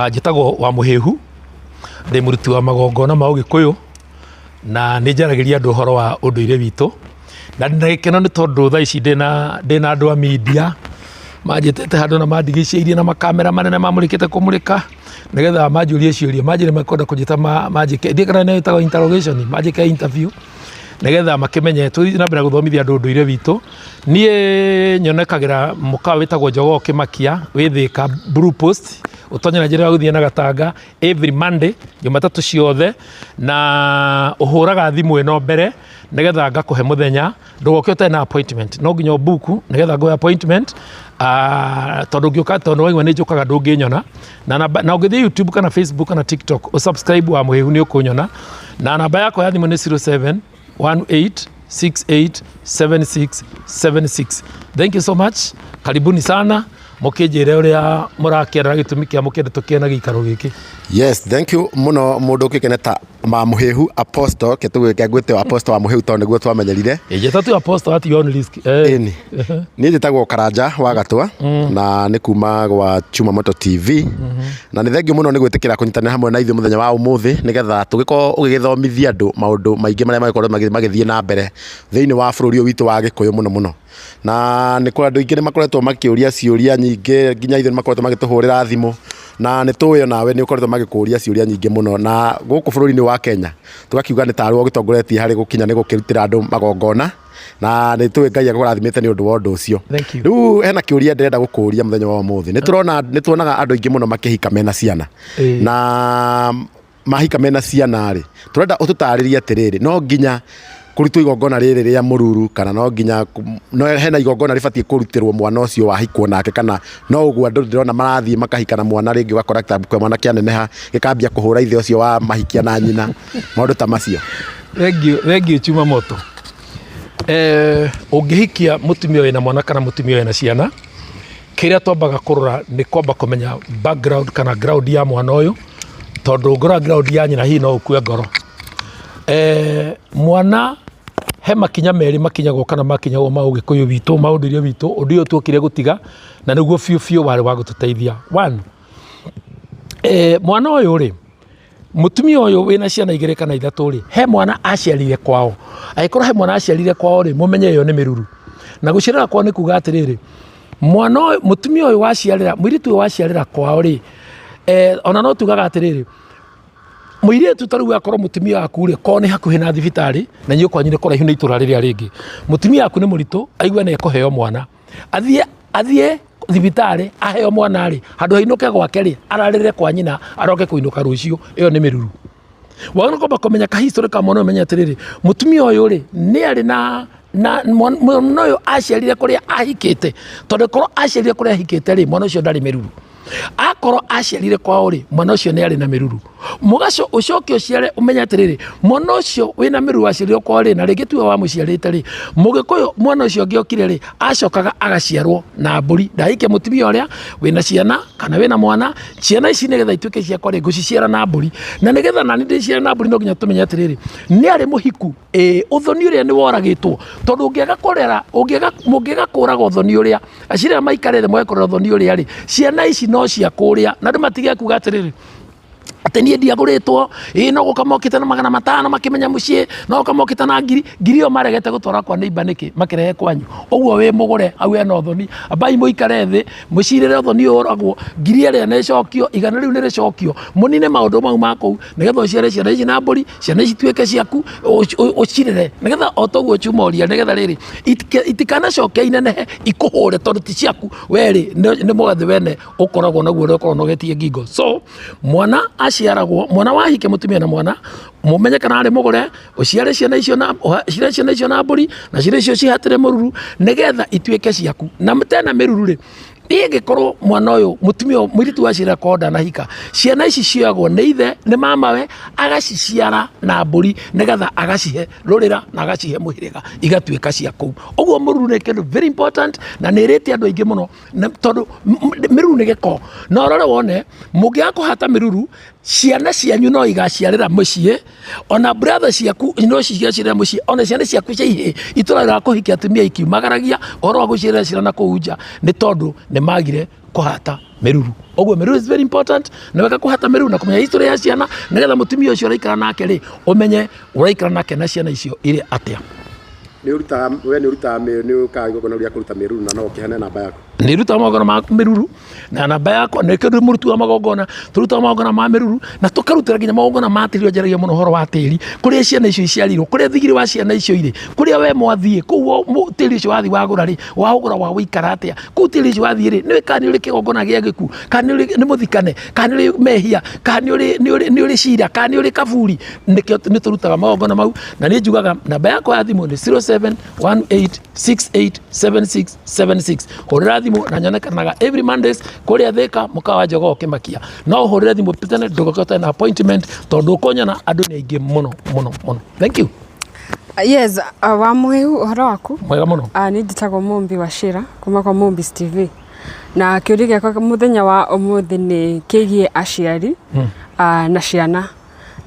Njĩtagwo wa Mũhĩhu, ndĩ mũruti wa magongona ma Ũgĩkũyũ na nĩ njaragĩria andũ ũhoro wa ũndũire witũ, na ndĩna gĩkeno nĩ tondũ thaa ici ndĩna andũ a media manjĩtĩte handũ na mandigicĩirie na makamera manene mamũrĩkĩte kũmũrĩka nĩgetha manjũrie ciũria, manjĩre mekwenda kũnjĩta manjĩke, ndiũĩ kana nĩ ĩtagwo interrogation, manjĩke interview nĩgetha makĩmenye tũthiĩ na mbere gũthomithia andũ ũndũire witũ. Niĩ nyonekagĩra mũkawa wĩtagwo Jogoo Kĩmakia wĩ Thĩka Blue Post, ũtonyera njĩra ya gũthiĩ na Gatanga every Monday, Jumatatũ ciothe, na ũhũraga thimũ ĩno mbere nĩgetha ngakũhe mũthenya, ndũgoke ũtarĩ na appointment, no nginya ũmbuku nĩgetha ngũhe appointment, tondũ ũngĩũka, tondũ waigua nĩ njũkaga ndũngĩnyona, na namba, na ũngĩthiĩ YouTube kana Facebook kana TikTok ũsubscribe wa Mũhĩhu nĩ ũkũnyona, na namba yakwa ya thimũ nĩ 0718687676. Thank you so much, karibuni sana, mũkĩnjĩre ũrĩa mũrakĩenda na gĩtũmi kĩa mũkĩende tũkĩe na gĩikaro gĩkĩ. Yes, thank you mũno mũndũ ũkĩkene ta ma Mũhĩhu Apostle, ke tũgwĩke ngwĩte Apostle wa Mũhĩhu tondũ nĩguo twamenyerire. Ĩĩ, tu Apostle at your own risk. Ĩni. Niĩ njĩtagwo Karanja wa Gatwa na nĩ kuma gwa Chuma Moto TV, na nĩ thengiũ mũno nĩ gwĩtĩkĩra kũnyitanĩra hamwe na ithuĩ mũthenya wa ũmũthĩ nĩgetha tũgĩkorwo ũgĩgĩthomithia andũ maũndũ maingĩ marĩa magĩkorwo magĩthiĩ na mbere thĩinĩ wa bũrũri ũyũ witũ wa Gĩkũyũ mũno mũno. Na nĩ kũrĩ andũ aingĩ nĩ makoretwo makĩũria ciũria nyingĩ, nginya ithuĩ nĩ makoretwo magĩtũhũrĩra thimũ, na nĩ tũĩ onawe nĩ ũkoretwo magĩkũria ciũria nyingĩ mũno, na gũkũ bũrũri-inĩ wa Kenya tũgakiuga nĩ tarĩwe ũgĩtongoretie harĩ gũkinya nĩ gũkĩrutĩra andũ magongona, na nĩ tũĩ Ngai akũrathimĩte nĩ ũndũ wa ũndũ ũcio. Thank you. Rĩu hena kĩũria ndĩrenda gũkũria mũthenya wa ũmũthĩ. Nĩ tũrona, nĩ tuonaga andũ aingĩ mũno makĩhika mena ciana, na mahika mena ciana rĩ, tũrenda ũtũtarĩrie atĩrĩrĩ, no nginya kũrutwo igongona rĩrĩ rĩa mũruru, kana no nginya no hena igongona rĩbatiĩ kũrutĩrwo mwana ũcio wahikwo nake, kana no ũguo andũ ndĩrona marathiĩ makahika na mwana rĩngĩ ũgakora ta mwana kĩaneneha gĩkambia kũhũra ithe ũcio wa mahikia na nyina, maũndũ ta macio. Thank you, thank you Chuma Moto. Ũngĩhikia mũtumia wĩna mwana kana mũtumia wĩna ciana, kĩrĩa twambaga kũrora nĩ kwamba kũmenya background kana ground ya mwana ũyũ, tondũ ũngĩrora ground ya nyina hihi no ũkue ngoro. Mwana he makinya merĩ makinyagwo kana makinyagwo ma ũgĩkũyũ witũ, ma ũndũire witũ, ũndũ ũyũ tuokire gũtiga na nĩguo biũ biũ warĩ wa gũtũteithia. One, mwana ũyũ rĩ, mũtumia ũyũ wĩna ciana igĩrĩ kana ithatũ rĩ, he mwana aciarire kwao. Angĩkorwo he mwana aciarire kwao rĩ, mũmenye ĩyo nĩ mĩruru. Na gũciarĩra kwao nĩ kuga atĩrĩrĩ, mwana ũyũ, mũtumia ũyũ waciarĩra, mũirĩtu ũyũ waciarĩra kwao rĩ, ona no tugaga atĩrĩrĩ, mũirĩtu ta rĩu akorwo mũtumia waku rĩ, korwo nĩ hakuhĩ na thibitarĩ na inyuĩ kwanyu nĩ kũraihu na itũra rĩrĩa rĩngĩ, mũtumia waku nĩ mũritũ, aigue nĩ ekũheo mwana, athiĩ thibitarĩ aheo mwana rĩ, handũ hainũke gwake rĩ, ararĩre kwa nyina, aroke kũinũka rũciũ, ĩyo nĩ mĩruru. Wagĩrĩirwo kwamba kũmenya ka history ka mwana ũyũ, ũmenye atĩrĩrĩ, mũtumia ũyũ rĩ, nĩ arĩ na mwana ũyũ aciarire kũrĩa ahikĩte, tondũ korwo aciarire kũrĩa ahikĩte rĩ, mwana ũcio ndarĩ mĩruru. Akorwo aciarire kwao rĩ, mwana ũcio nĩ arĩ na mĩruru. Mũgaco ũcoke ũciare ũmenye atĩrĩrĩ, mwana ũcio wĩna mĩruru waciarirwo kwao rĩ, na rĩngĩ tiwe wamũciarĩte rĩ, mũgĩkũyũ mwana ũcio angĩokire rĩ, acokaga agaciarwo na mbũri. Ndahikia mũtumia ũrĩa wĩna ciana kana wĩna mwana, ciana ici nĩgetha ituĩke ciakwa rĩ, ngũciciara na mbũri. Na nĩgetha nani ndĩciare na mbũri no nginya tũmenye atĩrĩrĩ, nĩ arĩ mũhiku, ĩĩ, ũthoni ũrĩa nĩ woragĩtwo, tondũ ũngĩaga kũrera, ũngĩaga, mũngĩaga kũraga ũthoni ũrĩa, aciari aya maikare thĩ mwage kũrera ũthoni ũrĩa rĩ, ciana ici no cia kũrĩa, na andũ matige kuga atĩrĩrĩ, atĩ niĩ ndiagũrĩtwo, ĩĩ no gũka mokĩte na 500 makĩmenya mũciĩ, no gũka mokĩte na ngiri, ngiri ĩyo maregete gũtwara kwa neighbor nĩkĩ, makĩrehe kwanyu, ũguo wĩ mũgũre hau hena ũthoni, ambai mũikare thĩ, mũcirĩre ũthoni ũyũ ũragwo, ngiri ĩrĩa nĩ ĩcokio, igana rĩu nĩ rĩcokio, mũnine maũndũ mau ma kũu, nĩgetha ũciare ciana ici na mbũri, ciana ici ituĩke ciaku, ũcirere, nĩgetha o ta ũguo Chuma oria, nĩgetha rĩrĩ, itikanacoke inenehe ikũhũre tondũ ti ciaku, we rĩ, nĩ mũgathĩ wene ũkoragwo naguo ũrĩa ũkoragwo ũnogetie ngingo. So, mwana aciaragwo, mwana wahikia mũtumia na mwana, mũmenye kana arĩ mũgũre, ũciare ciana icio na, ũciare ciana icio na mbũri, na ciana icio cihatĩre mũruru, nĩgetha ituĩke ciaku. Na tena mĩruru rĩ, ĩngĩkorwo mwana ũyũ, mũtumia ũyũ, mũirĩtu waciarĩra kwao ndanahika, ciana ici cioyagwo nĩ ithe, nĩ mamawe, agaciciara na mbũri, nĩgetha agacihe rũrĩra na agacihe mũhĩrĩga, igatuĩka cia kũu. Ũguo mũruru nĩ kĩndũ very important, na nĩ ĩrĩte andũ aingĩ mũno, na tondũ mĩruru nĩ gĩko. Na ũrore wone, mũngĩaga kũhata mĩruru, Ciana cianyu no igaciarĩra mũciĩ, ona brother ciaku no cigaciarĩra mũciĩ, ona ciana ciaku cia ihĩĩ itũra rĩa kũhikia atumia ikiumagaragia ũhoro wa gũciarĩra ciana kũu nja, nĩ tondũ nĩ magire kũhata mĩruru. Ũguo mĩruru is very important, nĩ wega kũhata mĩruru na kũmenya history ya ciana, nĩgetha mũtumia ũcio ũraikara nake rĩ, ũmenye ũraikara nake na ciana icio irĩ atĩa. Nĩ ũrutaga, we nĩ ũrutaga, nĩ ũkaga igongona rĩa kũruta mĩruru na no ũkĩheane namba yaku? Nĩ rutaga magongona ma mĩruru na namba yakwa nĩ kĩndũ mũruti wa magongona. Tũrutaga magongona ma mĩruru na tũkarutĩra nginya magongona ma tĩri. Njaragia mũno ũhoro wa tĩri, kũrĩa ciana icio iciarĩirwo, kũrĩa thigiri wa ciana icio irĩ, kũrĩa we mwathiĩ kũu, tĩri ũcio wathiĩ wagũra rĩ, waũgũra wa wĩikara atĩa kũu? Tĩri ũcio wathiĩ rĩ, nĩũĩ kana nĩ ũrĩ kĩgongona gĩa gĩkuũ, kana nĩ mũthikane, kana nĩ ũrĩ mehia, kana nĩ ũrĩ cira, kana nĩ ũrĩ kaburi. Nĩkĩo nĩ tũrutaga magongona mau. Na nĩ njugaga namba yakwa ya thimũ nĩ 0718687676. Hũrĩra thimũ na nyonekanaga every Mondays kũrĩa Thĩka, mũkawa wa Jogoo Kĩmakia. No ũhũrĩre thimũ tene, ndũgoke ũtarĩ na appointment, tondũ ũkũnyona andũ nĩ aingĩ mũno mũno mũno. Thank you. Yes, wa mũhĩu, ũhoro waku? Mwega mũno. Niĩ njĩtagwo Mũmbi wa Shira kuma kwa Mũmbis TV, na kĩũria gĩakwa mũthenya wa ũmũthĩ nĩ kĩgiĩ aciari na ciana.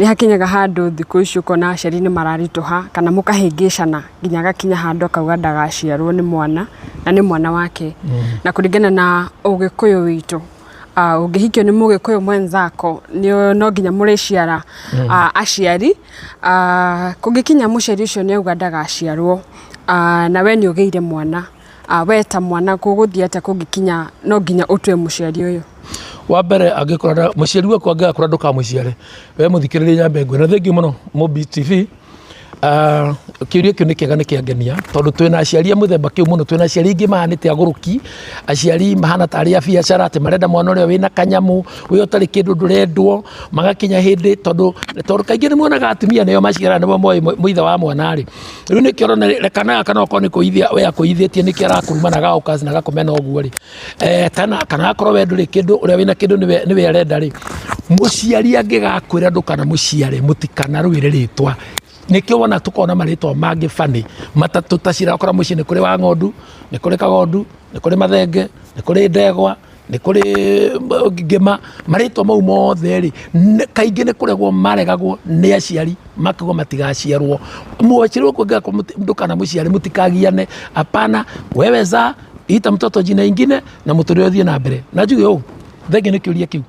Nĩ hakinyaga handũ thikũ ici ũkona aciari nĩ mararitũha kana mũkahĩngĩcana nginya agakinya handũ akauga ndagaciarwo nĩ mwana na nĩ mwana wake. Na kũringana na ũgĩkũyũ witũ, ũngĩhikio nĩ mũgĩkũyũ mwenzako no nginya mũrĩciara aciari. Kũngĩkinya mũciari ũcio nĩ auga ndagaciarwo na we nĩ ũgĩire mwana, we ta mwana gũgũthiĩ atĩa kũngĩkinya no nginya ũtue mũciari ũyũ? Wa mbere, angĩkorwo mũciari waku angĩgakũra, ndũkamũciare. We mũthikĩrĩria, nyambe ngwĩre thengiũ mũno Mũmbi TV. Kĩũria kĩu nĩ kĩega, nĩ kĩangenia, tondũ twĩna aciari a mũthemba kĩu mũno. Twĩna aciari aingĩ mahanĩte agũrũki, aciari mahana tarĩ a biacara, atĩ marenda mwana ũrĩa wĩna kanyamũ, ũrĩa ũtarĩ kĩndũ ndũrendwo. Magakinya hĩndĩ, tondũ kaingĩ nĩ muonaga atumia nĩo maciaraga, nĩo moĩ mũithe wa mwana rĩ. Rĩu nĩkĩo ũrona reka kana okorwo nĩ kũithia we akũithĩtie, nĩkĩo arakũruma na agagũkaci na agakũmena ũguo rĩ, kana akorwo we ndũrĩ kĩndũ, ũrĩa wĩna kĩndũ nĩwe arenda rĩ. Mũciari angĩgakwĩra ndũkanamũciare, mũtikanarũĩre rĩtwa. Nĩkĩo wona tũkona marĩtwa mangĩ bani matatũtacira. Ũkora mũciĩ nĩ kũrĩ wa ng'ondu, nĩ kũrĩ kagondu, nĩ kũrĩ mathenge, nĩ kũrĩ ndegwa, nĩ kũrĩ ngĩma. Marĩtwa mau mothe rĩ, kaingĩ nĩ kũregwo maregagwo nĩ aciari, makiuga matigaciarwo. Mũciari waku angĩgakorwo ndũkanamũciare, mũtikagiane. Hapana, wewe zaa, ita mtoto jina ingine na mũtũrĩre ũthiĩ na mbere. Na njuge ũũ, thengiũ nĩ kĩũria kĩu,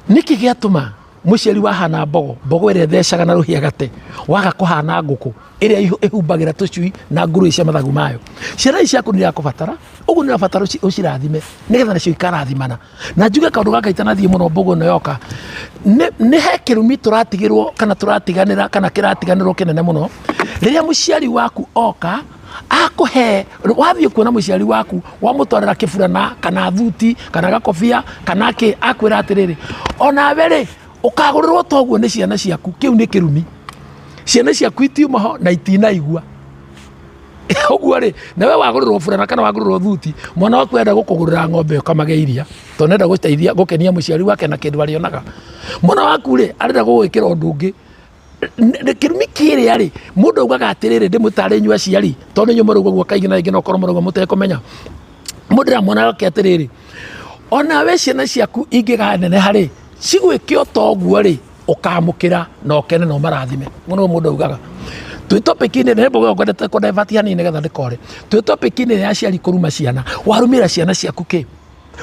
nĩkĩ gĩatũma mũciari wahana mbogo, mbogo ĩrĩa ĩthecaga na rũhĩa gate, waga kũhana ngũkũ ĩrĩa ĩhumbagĩra tũcui na nguruĩ cia mathagu mayo? Ciana ici ciaku nĩ irakũbatara, ũguo nĩ ũrabatara ũcirathime nĩgetha nacio ikarathimana. Na njuge kaũndũ gaka itanathiĩ mũno, mbogo ĩno yoka nĩ he kĩrumi tũratigĩrwo kana tũratiganĩra kana kĩratiganĩrwo kĩnene mũno. Rĩrĩa mũciari waku oka akũhe, wathiĩ kuona mũciari waku, wamũtwarĩra kĩburana kana thuti kana gakobia kana kĩ, akwĩra atĩrĩrĩ, "Onawe rĩ, ũkagũrĩrwo toguo nĩ ciana ciaku." Kĩu nĩ kĩrumi. Ciana ciaku itiuma ho na itinaigua ũguo rĩ, nawe wagũrĩrwo burana kana wagũrĩrwo thuti, mwana waku enda gũkũgũrĩra ng'ombe ũkamage iria, tondũ nenda gũteithia gũkenia mũciari wake na kĩndũ arĩonaga. Mwana waku rĩ, arenda gũgwĩkĩra ũndũ ũngĩ. Kĩrumi kĩrĩa rĩ, mũndũ augaga atĩrĩrĩ, ndĩmũtare inyuĩ aciari, tondũ inyuĩ mũrauga ũguo kaingĩ na rĩngĩ no ũkorwo mũrauga mũtekũmenya. Mũndũ ĩra mwana wake atĩrĩrĩ, "Onawe ciana ciaku ingĩganeneha rĩ, cigwĩke o ta ũguo rĩ, ũkamũkĩra na ũkene na ũmarathime." Ũguo nĩguo mũndũ augaga. Twĩ topic-inĩ nĩ mbogo ngwendete kũdivert hanini nĩgetha ndĩkore. Twĩ topic-inĩ ya aciari kũruma ciana. Warumĩra ciana ciaku kĩ?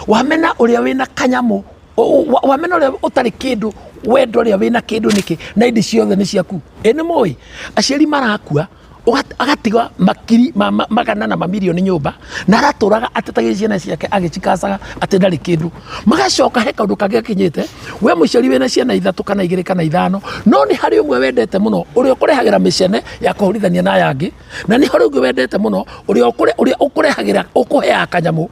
Wamena ũrĩa wĩna kanyamũ, wamena ũrĩa ũtarĩ kĩndũ, wenda ũrĩa wĩna kĩndũ nĩkĩ na indo ciothe nĩ ciaku? Ĩ nĩ mũĩ aciari marakua, agatiga makiri magana na mamirioni nyũmba, na aratũraga atetagia ciana ciake, agĩcikacaga atĩ ndarĩ kĩndũ. Magacoka he kaũndũ kangĩ gakinyĩte, we mũciari wĩna ciana ithatũ kana igĩrĩ kana ithano, no nĩ harĩ ũmwe wendete mũno, ũrĩa ũkũrehagĩra mĩcene ya kũhũrithania na aya angĩ, na nĩ harĩ ũngĩ wendete mũno, ũrĩa ũkũrehagĩra, ũkũheaga kanyamũ.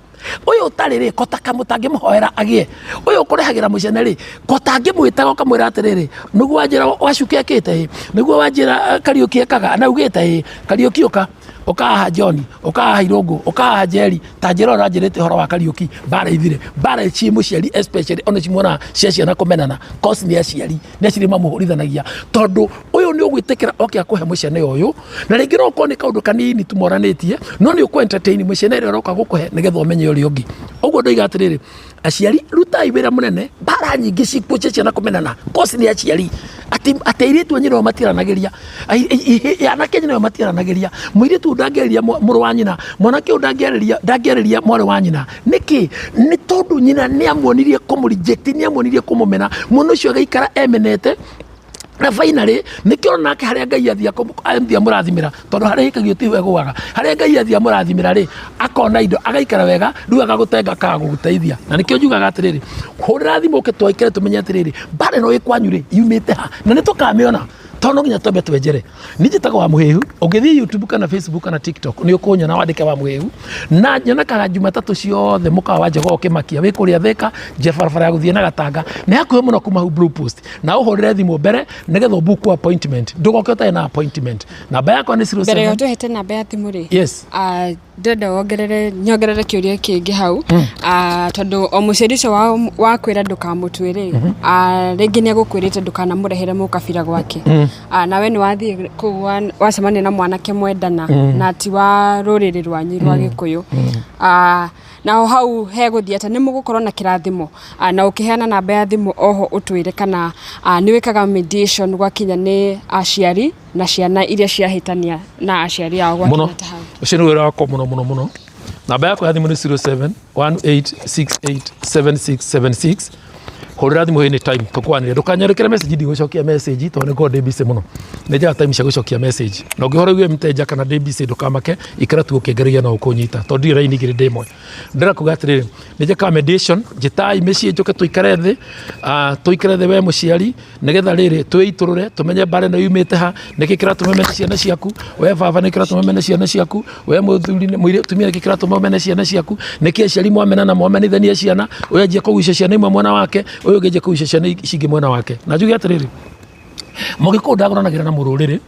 Ũyũ ũtarĩ rĩ, kota kamũtangĩmũhoera agĩe. Ũyũ ũkũrehagĩra mũcene rĩ, kotangĩmwĩtaga ũkamwĩra atĩrĩrĩ, "Nĩguo wanjĩra Wacuke ekĩte ĩ, nĩguo wanjĩra Kariũki ekaga na augĩte ĩ, Kariũki ũka." Ũkahaha John, ũkahaha Irũngũ, ũkahaha Njeri, ta njĩra ũranjĩrĩte ũhoro wa Kariũki, mbara ithire. Mbara ciĩ mũciari especially ona cimuonaga cia ciana kũmenana, cause nĩ aciari, nĩ aciari mamũhũrithanagia tondũ ũyũ nĩ ũgwĩtĩkĩra oke akũhe mũcene ũyũ, na rĩngĩ no ũkorwo nĩ kaũndũ kanini tu moranĩtie, no nĩ ũkũ entertain mũcene ĩrĩa ũroka gũkũhe nĩgetha ũmenye ũrĩa ũngĩ. Ũguo ndoiga atĩrĩrĩ, aciari rutai wĩra mũnene, mbara nyingĩ cikuo cia ciana kũmenana, cause nĩ aciari. Atĩ atĩ airĩtu a nyina matiaranagĩria, anake a nyina matiaranagĩria, mũirĩtu ũyũ ndangĩarĩria mũrũ wa nyina, mwanake ũyũ ndangĩarĩria ndangĩarĩria mwarĩ wa nyina. Nĩkĩ? Nĩ tondũ nyina nĩ amuonirie kũmũ reject, nĩ amuonirie kũmũmena, mwana ũcio agaikara emenete na finally nĩkĩo nake harĩa Ngai athiĩ athiĩ amũrathimĩra tondũ harĩa hĩkagio tiho ĩgũaga harĩa Ngai athiĩ amũrathimĩra rĩ akona indo agaikara wega rĩu agagũtenga akaga gũgũteithia na nĩkĩo njugaga atĩrĩrĩ hũrĩra thimũ ũke twaikare tũmenye atĩrĩrĩ mbara ĩno ĩ kwanyu rĩ yumĩte ha na nĩ tũkamĩona tondũ no nginya twambe twenjere niĩ njĩtagwo wa mũhĩhu ũngĩthiĩ youtube kana facebook kana tiktok nĩ ũkũnyona wandĩke wa mũhĩhu na nyonekaga jumatatũ ciothe mũkawa wa jogoo kĩmakia wĩ kũrĩa thĩka nje barabara ya gũthiĩ na gatanga nĩ hakuhĩ mũno kuma hau blue post na ũhũrĩre thimũ mbere nĩgetha ũbuku appointment ndũgoke ũtarĩ na appointment namba yakwa nĩ mbere ya 07 ũtũhete namba ya thimũ rĩ yes Ah, ndĩrenda wongerere nyongerere kĩũria kĩngĩ hau Ah, tondũ o mũciari ũcio wakwĩra ndũkamũtue rĩ ah, rĩngĩ nĩ agũkwĩrĩte ndũkanamũrehere mũkabira gwake Ah, nawe nĩ wathiĩ kũu wacemania na mwanake mwendana na ti wa rũrĩrĩ rwanyu rwa gĩkũyũ Ah, naho hau hegũthiĩ atĩa nĩ mũgũkorwo na kĩrathimo Ah, na ũkĩheana namba ya thimũ oho ũtwĩre kana ah, nĩ wĩkaga mediation gwakinya nĩ aciari na ciana iria ciahĩtania na aciari ao mũno gwakinya ta hau ũcio nĩ wĩra wakwa mũno mũno mũno namba yakwa ya thimũ nĩ 07 18687676 hũrĩra thimũ any time tũkwanĩria ndũkanyandĩkĩre message ndigũcokia message tondũ nĩngorwo ndĩ busy mũno nĩ njaga time cia gũcokia message na ũngĩhora uge mteja kana ndĩ busy ndũkamake ikara tu ũkĩngeragia no ũkũnyita tondũ ndirĩ raini igĩrĩ ndĩ ĩmwe ndĩrenda kuga atĩrĩrĩ nĩ njĩkaga mediation njĩtai mĩciĩ njũke tũikare thĩ ah, tũikare thĩ we mũciari nĩgetha rĩrĩ twĩitũrũre tũmenye mbara ĩno yumĩte ha nĩkĩ kĩratũma mene ciana ciaku we baba nĩkĩ kĩratũma mene ciana ciaku we mũthuri mũtumia nĩkĩ kĩratũma mene ciana ciaku nĩkĩ aciari mwamena na mwamenithania ciana ũyũ anjia kũgucia ciana imwe mwena wake ũyũ ũngĩ anjia kũgucia ciana cingĩ mwena wake na njuge atĩrĩrĩ mũgĩkũyũ ndagũranagĩra na mũrũrĩrĩ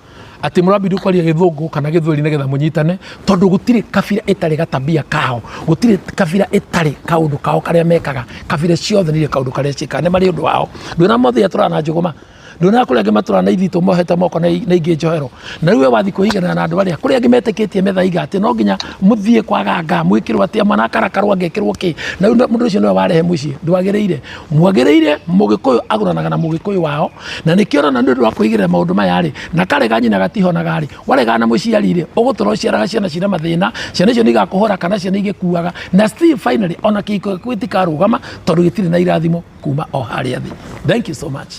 atĩ mũrambindi kwaria gĩthũngũ kana gĩthweri nĩgetha mũnyitane tondũ gũtirĩ kabira ĩtarĩ gatabia kao gũtirĩ kabira ĩtarĩ kaũndũ kao karĩa mekaga kabira ciothe nĩ irĩ kaũndũ karĩa ciĩkaga nĩ marĩ ũndũ wao ndwĩna mothe atũraga na njũgũma ndwĩna kũrĩa angĩ matũraga na ithitũ mohete moko na ingĩ njohero na rĩu we wathiĩ kwĩhiganĩra na andũ arĩa kũrĩa angĩ metĩkĩtie methaiga atĩ no nginya mũthiĩ kwa ganga mwĩkĩrwo atĩa mwana akarakarwo angekĩrwo kĩ na rĩu mũndũ ũcio nĩwe warehe mũciĩ ndwagĩrĩire mwagĩrĩire mũgĩkũyũ agũranaga na mũgĩkũyũ wao na nĩkĩo ũrona nĩ ũndũ wa kwĩigĩrĩra maũndũ maya rĩ na karega nyina gatihonaga rĩ waregana na mũciari rĩ ũgũtũra ũciaraga ciana cina mathĩna ciana icio nĩ igakũhũra kana ciana igĩkuaga na still finally ona kĩhiko gĩaku gĩtikarũgama tondũ gĩtirĩ na irathimo kuma o harĩa thĩ thank you so much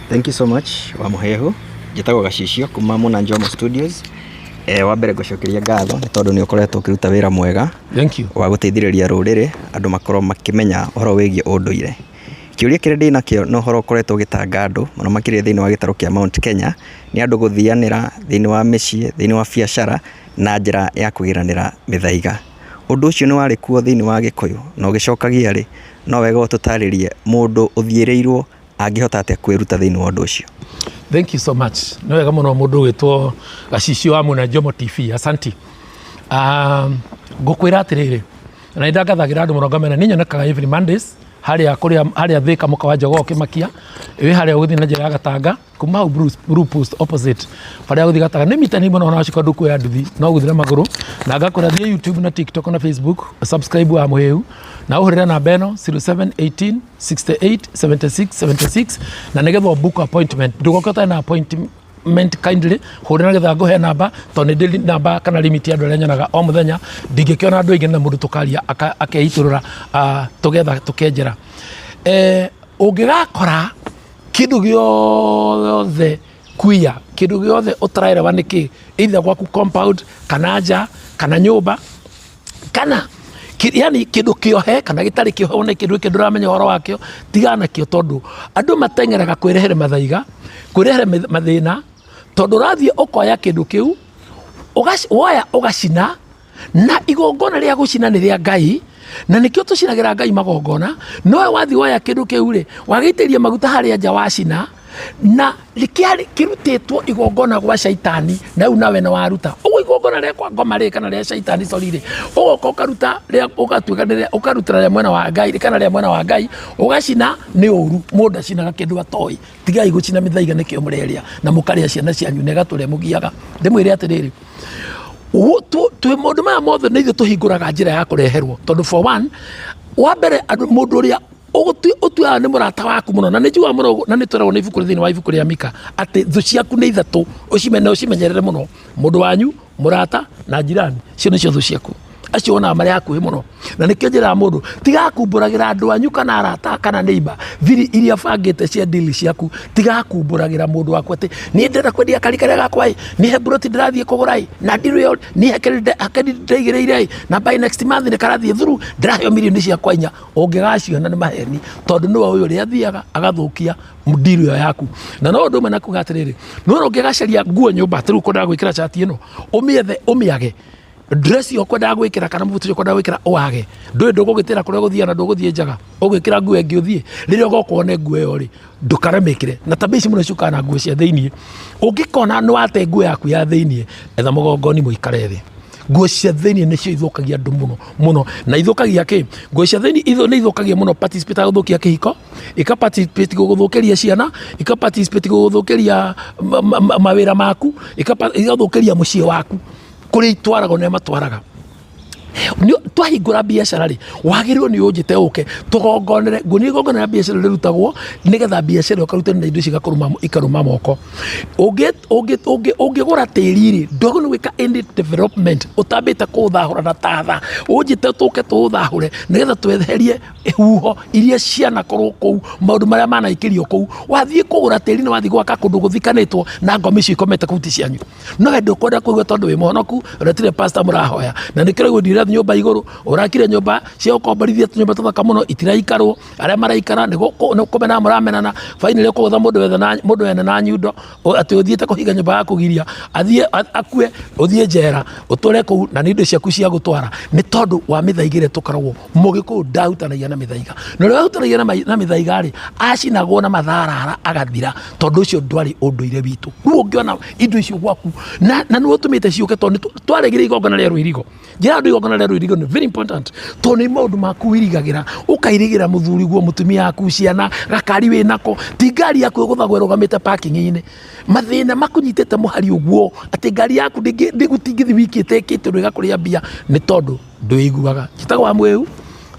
Thank you so much wa Mũhehu njĩtagwo Gacicio kuma Mũna Njomo Studios eh, wa mbere ngũcokeria ngatho nĩ tondũ nĩ ũkoretwo ũkĩruta wĩra mwega thank you wa gũteithĩrĩria rũrĩrĩ andũ makorwo makĩmenya ũhoro wĩgiĩ ũndũire Kĩũria kĩrĩa ndĩ nakĩo na ũhoro ũkoretwo ũgĩtanga andũ mũno makĩria thĩinĩ wa gĩtarũ kĩa Mount Kenya, nĩ andũ gũthianĩra thĩinĩ wa mĩciĩ, thĩinĩ wa biacara na njĩra ya kũgĩranĩra mĩthaiga. Ũndũ ũcio nĩ warĩ kuo thĩinĩ wa Gĩkũyũ na ũgĩcokagia rĩ, no wega ũtũtarĩrie mũndũ ũthiĩrĩirwo angĩhota atĩa kwĩruta thĩinĩ wa ũndũ ũcio? Thank you so much. Nĩ wega mũno mũndũ ũgwĩtwo Gacicio wa Mũna Njomo TV. Asanti. Ngũkwĩra atĩrĩrĩ, na nĩ ndangathagĩra andũ mũno ngamera nĩ nyonekaga every Mondays harĩa kũrĩa harĩa Thika mũka wa Jogoo Kĩmakia wĩ harĩa ũgũthiĩ na njĩra ya Gatanga kuma hau Blue Post opposite barĩa gũthiĩ Gatanga nĩ mita nini mũno ona wacoka ndũkuoya nduthi no gũthiĩ na magũrũ na ngakwĩra thiĩ YouTube na TikTok na Facebook subscribe wa Mũhĩu na ũhũrĩre namba ĩno 0718 68 76 76 na nĩgetha book appointment ndũgoke ũtarĩ na appointment kindly hũrĩra nĩgetha ngũhe namba tondũ nĩ ndĩ namba kana limit ya andũ arĩa nyonaga o mũthenya ndingĩkĩona andũ aingĩ na mũndũ tũkaria akeitũrũra tũgetha tũkenjera ũngĩgakora kĩndũ gĩothe kuia kĩndũ gĩothe ũtaraerewa nĩkĩ either gwaku compound kana nja kana nyũmba kana yani kindu kiohe kana gitari kiohe one kindu giki nduramenya uhoro wakio tigana nakio tondu andu mateng'eraga kwirehere mathaiga kwirehere mathina tondu urathie ukoya kindu kiu woya ugacina na igongona ria gucina ni ria Ngai na nikio tucinagira Ngai magongona nowe wathi woya kindu kiu ri wagĩitĩria maguta harĩa nja wacina Na kĩarĩ kĩrutĩtwo igongona gwa caitani, na rĩu nawe nĩ waruta ũguo igongona rĩa kwa ngoma rĩ kana rĩa caitani, sorry, rĩ, ũgoka ũkaruta rĩa, ũgatuĩka nĩ rĩa, ũkarutĩra rĩa mwena wa Ngai kana rĩa mwena wa Ngai ũgacina. Nĩ ũru, mũndũ acinaga kĩndũ atoĩ. Tigai gũcina mĩthaiga, nĩkĩo mũrerĩa na mũkarĩa ciana cianyu na ĩgatũrĩa mũgiaga. Ndĩmwĩre atĩrĩrĩ, twĩ maũndũ maya mothe nĩ ithuĩ tũhingũraga njĩra ya kũreherwo, tondũ for one, wa mbere, andũ, mũndũ ũrĩa ũtuaga nĩ mũrata waku mũno, na nĩ njugaga mũno, na nĩ tweragwo nĩ ibuku thĩinĩ wa ibuku rĩa Mika atĩ thũ ciaku nĩ ithatũ, ũcimene, ũcimenyerere mũno: mũndũ wanyu, mũrata na jirani. Cio nĩcio thũ ciaku, acio wonaga marĩ hakuhĩ mũno. Na nĩkĩo njĩraga mũndũ, tiga kumbũragĩra andũ anyu kana arata kana neighbor thiri iria bangĩte cia deal ciaku. Tiga kumbũragĩra mũndũ waku atĩ niĩ ndĩrenda kwendia kari karĩa gakwa ĩ, niĩ he mburoti ndĩrathiĩ kũgũra ĩ, na deal ĩyo niĩ hakĩrĩ ndĩigĩrĩire ĩ, na by next month nĩ karathiĩ through, ndĩraheo mirioni ciakwa 4. Ũngĩgaciona nĩ maheni, tondũ nĩwe ũyũ ũrĩa athiaga agathũkia deal ĩyo yaku. Na no ũndũ ũmwe na kuga atĩrĩrĩ, nĩwona ũngĩgacaria nguo nyũmba atĩ rĩu ũkwendaga gwĩkĩra cati ĩno, ũmĩethe, ũmĩage, dress ĩyo ũkwendaga gwĩkĩra kana mũbuto ũcio ũkwendaga gwĩkĩra ũwage, ndũĩ ndũgũgĩtĩra kũrĩa ũgũthiĩ na ndũgũthiĩ njaga, ũgwĩkĩra nguo ĩngĩ ũthiĩ. Rĩrĩa ũgoka wone nguo ĩyo rĩ, ndũkaramĩkĩre. Na tabia ici mũno ciũkaga na nguo cia thĩiniĩ. Ũngĩkona nĩ wate nguo yaku ya thĩiniĩ, etha mũgongoni mũikare thĩ. Nguo cia thĩiniĩ nĩcio ithũkagia andũ mũno mũno. Na ithũkagia kĩ? Nguo cia thĩiniĩ nĩ ithũkagia mũno, participate gũthũkia kĩhiko, ika participate gũgũthũkĩria ciana, ika participate gũgũthũkĩria mawĩra maku, igathũkĩria mũciĩ waku. Kũrĩa itwaragwo nĩ matwaraga. Twahingũra biacara rĩ, wagĩrĩirwo nĩ ũnjĩte ũke tũgongonere. Nguonie igongona rĩa biacara rĩrutagwo nĩgetha biacara ĩyo ĩkarutwo na indo icio ikarũma moko. Ũngĩgũra tĩri rĩ, ndwagĩrĩirwo nĩ gwĩka any development ũtambĩte kũũthahũra na tatha. Ũnjĩte tũke tũũthahũre nĩgetha tweherie huho iria cianakorwo kũu, maũndũ marĩa manaikĩrio kũu. Wathiĩ kũgũra tĩri na wathiĩ gwaka kũndũ gũthikanĩtwo na ngoma icio ikomete kũu ti cianyu. No we ndũkwenda kũigua tondũ wĩ mũhonoku, ũretire pastor mũrahoya, na nĩkĩo rĩu ũthire nyũmba igũrũ, ũrakire nyũmba cia gũkomborithia, tũnyũmba tũthaka mũno, itiraikarwo. Arĩa maraikara nĩ kũmenana mũramenana. Finally ũkũgũtha mũndũ wethe na mũndũ wene na nyundo, atĩ ũthiĩte kũhinga nyũmba ya kũgiria athiĩ akue, ũthiĩ njera ũtũre kũu na nĩ indo ciaku cia gũtwara, nĩ tondũ wa mĩthaiga ĩrĩa tũkoragwo. Mũgĩkũyũ ndahutanagia na mĩthaiga, na ũrĩa wahutanagia na mĩthaiga rĩ, acinagwo na matharara agathira, tondũ ũcio ndwarĩ ũndũire witũ. Rĩu ũngĩona indo icio gwaku na nĩwe ũtũmĩte ciũke, tondũ twaregire igongona rĩa rwĩrigo. Njĩra andũ, igongona rĩa rwĩrigo nĩ very important, tondũ nĩ maũndũ maku wĩrigagĩra, ũkairigĩra mũthuri guo, mũtumia waku, ciana, gakari wĩ nako, ti ngari yaku ĩgũthagwo ĩrũgamĩte parking-inĩ, mathĩna makũnyitĩte mũhari ũguo atĩ ngari yaku ndĩgũtingĩthi wiki ĩtekĩte ũndũ ĩgakũrĩa mbia nĩ tondũ ndwĩiguaga. Njĩtagwo wa mwĩu,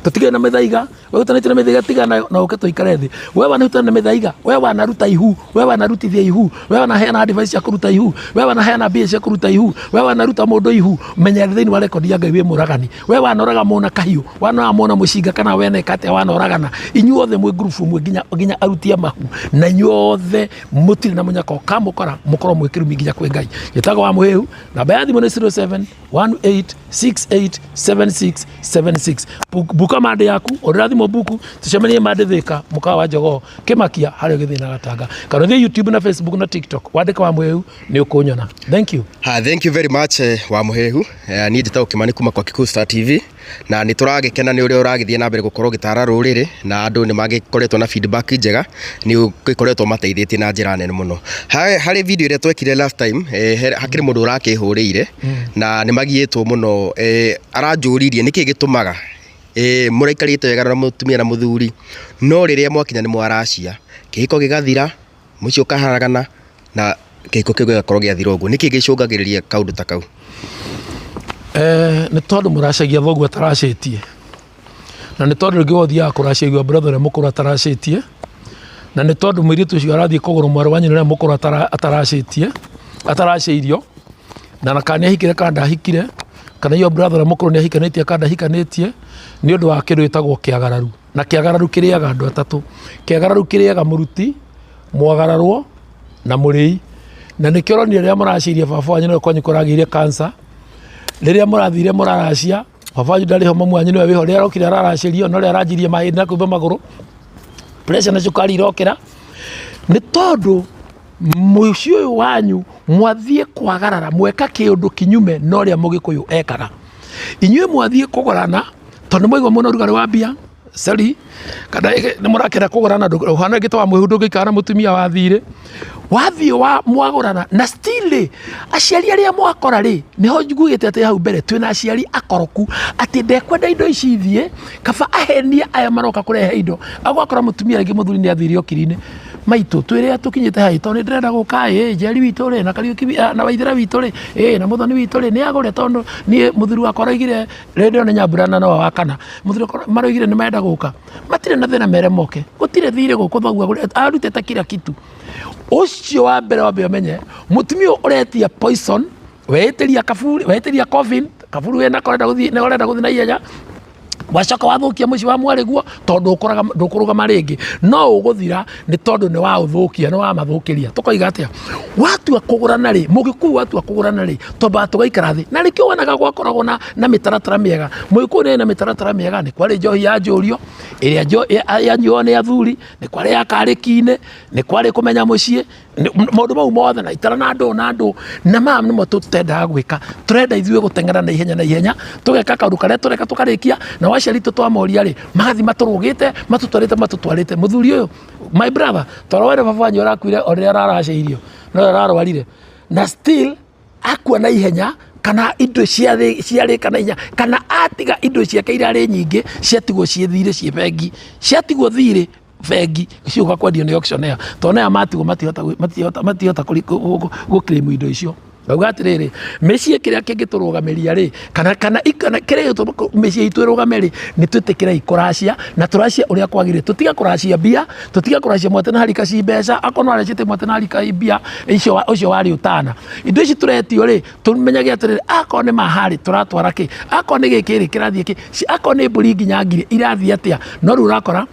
tũtigane na mĩthaiga. We ũtanĩte na mĩthaiga, tiga nayo na ũke tũikare thĩ. We wanahutana na mĩthaiga, we wanaruta ihu, we wanarutithia ihu, we wanaheana advice cia kũruta ihu, we wanaheana mbia cia kũruta ihu, we wanaruta mũndũ ihu, menya thĩinĩ wa rekondi ya Ngai wĩ mũragani. We wanoraga mũndũ na kahiũ, wanoraga mũndũ na mũcinga, kana weneka atĩa wanoragana. Inyuothe mwĩ ngurubu ĩmwe, nginya aruti a mahu, na inyuothe mũtirĩ na mũnyaka ũkamũkora, mũkorwo mwĩ kĩrumi nginya kwĩ Ngai. Njĩtagwo wa Mũhĩhu, namba ya thimũ nĩ 07 18687676. Buka mande yaku, orera thimũ, buku, tucemanie mande Thika, mũkawa wa Jogoo Kĩmakia, harĩa ũgĩthiĩ na Gatanga, kana ũthiĩ YouTube na Facebook na TikTok, wandĩke wa Mũhĩhu nĩ ũkũnyona. Thank you. Ha, thank you very much, wa Mũhĩhu. Niĩ njĩtagwo Kĩmani kuma kwa Kikuyu Star TV, na nĩ tũragĩkena nĩ ũrĩa ũragĩthiĩ na mbere gũkorwo ũgĩtara rũrĩrĩ, na andũ nĩ magĩkoretwo na feedback njega, nĩ ũgĩkoretwo mateithĩtie na njĩra nene mũno. Harĩ video ĩrĩa twekire last time, hakĩrĩ mũndũ ũrakĩhũrĩire na nĩ magiĩtwo mũno, aranjũririe nĩkĩ gĩtũmaga mũraikarĩte wega na mũtumia na mũthuri, no rĩrĩa mwakinya nĩ mwaracia, kĩhiko gĩgathira, mũciĩ ũkaharagana na kĩhiko kĩu gĩgakorwo gĩathira ũguo. Nĩkĩ gĩcũngagĩrĩria kaũndũ ta kau? Nĩ tondũ mũracagia thoguo ataracĩtie, na nĩ tondũ rĩngĩ we ũthiaga kũracia brother ũrĩa mũkũrũ ataracĩtie, na nĩ tondũ mũirĩtu ũcio arathiĩ kũgũrũ mwarĩ wa nyina ũrĩa mũkũrũ ataracĩtie, ataracĩirio, na kana nĩ ahikire kana ndahikire, kana iyo brother ũrĩa mũkũrũ nĩ ahikanĩtie kana ndahikanĩtie, nĩ ũndũ wa kĩndũ gĩtagwo kĩagararu. Na kĩagararu kĩrĩaga andũ atatũ. Kĩagararu kĩrĩaga mũruti, mwagararwo na mũrĩi. Na nĩkĩo ũronire rĩrĩa mũracirie baba wanyu nĩwe kwanyu kũragĩire cancer, rĩrĩa mũrathire mũraracia baba wanyu ndarĩ ho, mamu wanyu nĩwe wĩho, rĩrĩa arokire araracĩrio, no rĩrĩa aranjirie mahĩndĩ na kũimba magũrũ, pressure na cukari irokĩra, nĩ tondũ mũciĩ ũyũ wanyu mwathiĩ kwagarara, mweka kĩũndũ kinyume na ũrĩa mũgĩkũyũ ekaga. Inyuĩ mwathiĩ kũgũrana tondũ nĩ mwaigua mũno ũrugarĩ wa mbia. Sorry, kana nĩ mũrakĩenda kũgũrana, ũhana ĩngĩ ta wa mwĩhu, ndũngĩikara na mũtumia wa thirĩ. Wathiĩ wa mwagũrana na still rĩ, aciari arĩa mwakora rĩ, nĩho ngugĩte atĩ hau mbere twĩna aciari akoroku, atĩ ndekwenda indo ici ithiĩ, kaba ahenie aya maroka kũrehe indo. Agwakora mũtumia rĩngĩ mũthuri nĩ athire okiri-inĩ, maitũ twĩrĩa tũkinyĩte haĩ, tondũ nĩ ndĩrenda gũka ĩ Njeri witũ rĩ, na Kariũki na Waithera witũ rĩ, ĩ na Mũthoni witũ rĩ, nĩ agũre, tondũ niĩ mũthuri wakwa araugire rĩndĩ ĩyo nĩ Nyambura na nowe wa kana, mũthuri wakwa maraugire nĩ marenda gũka, matirĩ na thĩna, mere moke, gũtirĩ thirĩ gũkũ, thoguo agũrĩte, arutĩte kila kitu. Ũcio wa mbere wambe ũmenye mũtumia ũyũ ũretia poison, weĩtĩria kaburi, weĩtĩria coffin, kaburi wĩna ũrenda gũthiĩ, ũrenda gũthiĩ na ihenya, wacoka wathũkia mũciĩ wa mwarĩguo, tondũ ndũkũrũgama rĩngĩ, no ũgũthira nĩ tondũ nĩ waũthũkia, nĩ wamathũkĩria. Tũkoiga atĩa? Watua kũgũrana rĩ, mũgĩkũyũ watua kũgũrana rĩ, twambaga tũgaikara thĩ, na nĩkĩo wonaga gwakoragwo na mĩtaratara mĩega. Mũgĩkũyũ nĩ na mĩtaratara mĩega, nĩ kwarĩ njohi ya njũrio ĩrĩa yanyuo nĩ athuri, nĩ kwarĩ ya karĩki-inĩ, nĩ kwarĩ kũmenya mũciĩ, maũndũ mau mothe, na itara na ndũ na ndũ, na maya nĩmo tũtendaga gwĩka. Tũrenda ithuĩ gũteng'era na ihenya na ihenya, tũgeka kaũndũ karĩa tũreka tũkarĩkia, na aciari aitũ twamoria rĩ, magathiĩ matũrũgĩte, matũtwarĩte matũtwarĩte. Mũthuri ũyũ, my brother, toro wene baba wanyu arakuire o rĩrĩa araracĩirio, no ararwarire, na still akua na ihenya, kana indo ciarĩka na ihenya, kana atiga indo ciake irarĩ nyingĩ, ciatigwo ciĩ thirĩ ciĩ bengi, ciatigwo thirĩ bengi ciũka kwendio nĩ auctioneer, tondũ naya matigwo matihota gũ claim indo icio. Ngauga atĩrĩrĩ, mĩciĩ kĩrĩa kĩngĩtũrũgamĩria rĩ, kana kĩrĩa gĩtũma mĩciĩ itũ ĩrũgame rĩ, nĩ twĩtĩkĩrei kũracia, na tũracie ũrĩa kwagĩrĩire, tũtige kũracia mbia, tũtige kũracia mwate na harika ci mbeca. Akorwo no aracĩte mwate na harika mbia icio, ũcio warĩ ũtana. Indo ici tũretio rĩ, tũmenyage atĩrĩrĩ, akorwo nĩ maharĩ tũratwara kĩ, akorwo nĩ gĩkĩ rĩ, kĩrathiĩ kĩ, akorwo nĩ mbũri nginya ngiri irathiĩ atĩa. No rĩu ũrakora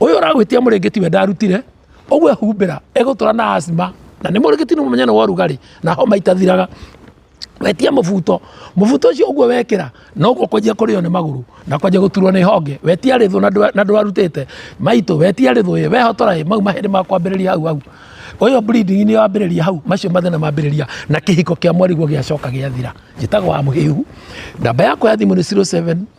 ũyũ ũragwĩtia mũrĩngĩti we ndarutire ũguo, ehumbĩra egũtũra na asthma, na nĩ mũrĩngĩti, nĩ mũmenye nĩ wa ũrugarĩ na homa itathiraga. Wetia mũbuto, mũbuto ũcio ũguo wekĩra noguo kwanjia kũrĩo nĩ magũrũ na kwanjia gũturwo nĩ honge. Wetia rĩthũ na ndwarutĩte, maitũ, wetia rĩthũ ĩ wehotora ĩ mau mahĩndĩ makwambĩrĩria hau hau, ũyũ bleeding nĩ wambĩrĩria hau, macio mathĩna mambĩrĩria, na kĩhiko kĩa mwarigwo gĩacoka gĩathira. Njĩtagwo wa Mũhĩhu, namba yakwa ya thimũ nĩ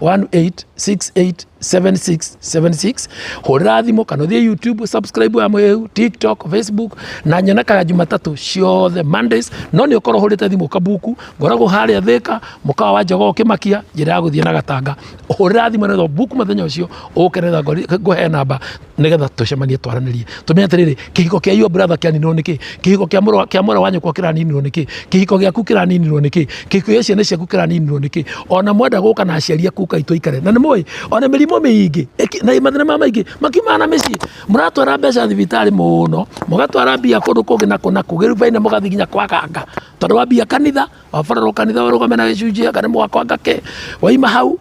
0718687676. Hũrĩra thimũ kana ũthiĩ YouTube, subscribe wa Mũhĩhu, TikTok, Facebook, na nyonekaga Jumatatũ ciothe, Mondays. No nĩ ũkorwo ũhũrĩte thimũ kabuku, ngoragwo harĩa Thĩka, mũkawa wa Jogoo Kĩmakia, njĩra ya gũthiĩ na Gatanga. Hũrĩra thimũ nĩgetha buku mũthenya ũcio ũke, nĩgetha ngũhe namba, nĩgetha tũcemanie, twaranĩrie, tũmenye atĩrĩrĩ, kĩhiko kĩa your brother kĩaninirwo nĩkĩ, kĩhiko kĩa mwarĩ wa nyũkwa kĩraninirwo nĩkĩ, kĩhiko gĩaku kĩraninirwo nĩkĩ, kĩhiko gĩa ciana ciaku kĩraninirwo nĩkĩ. Ona mwenda gũka na aciari aku kai tũikare, na nĩ mũĩ ona mĩrimũ mĩingĩ na mathĩna ma maingĩ makiumaga na mĩciĩ. Mũratwara mbeca thibitarĩ mũno, mũgatwara mbia kũndũ kũngĩ na kũ na kũ, gĩruba-inĩ, mũgathiĩ nginya kwa ganga, tondũ wambia kanitha, waborerwo kanitha ũrũgame na gĩcunjĩ, anga nĩ mwako, anga kĩ, waima hau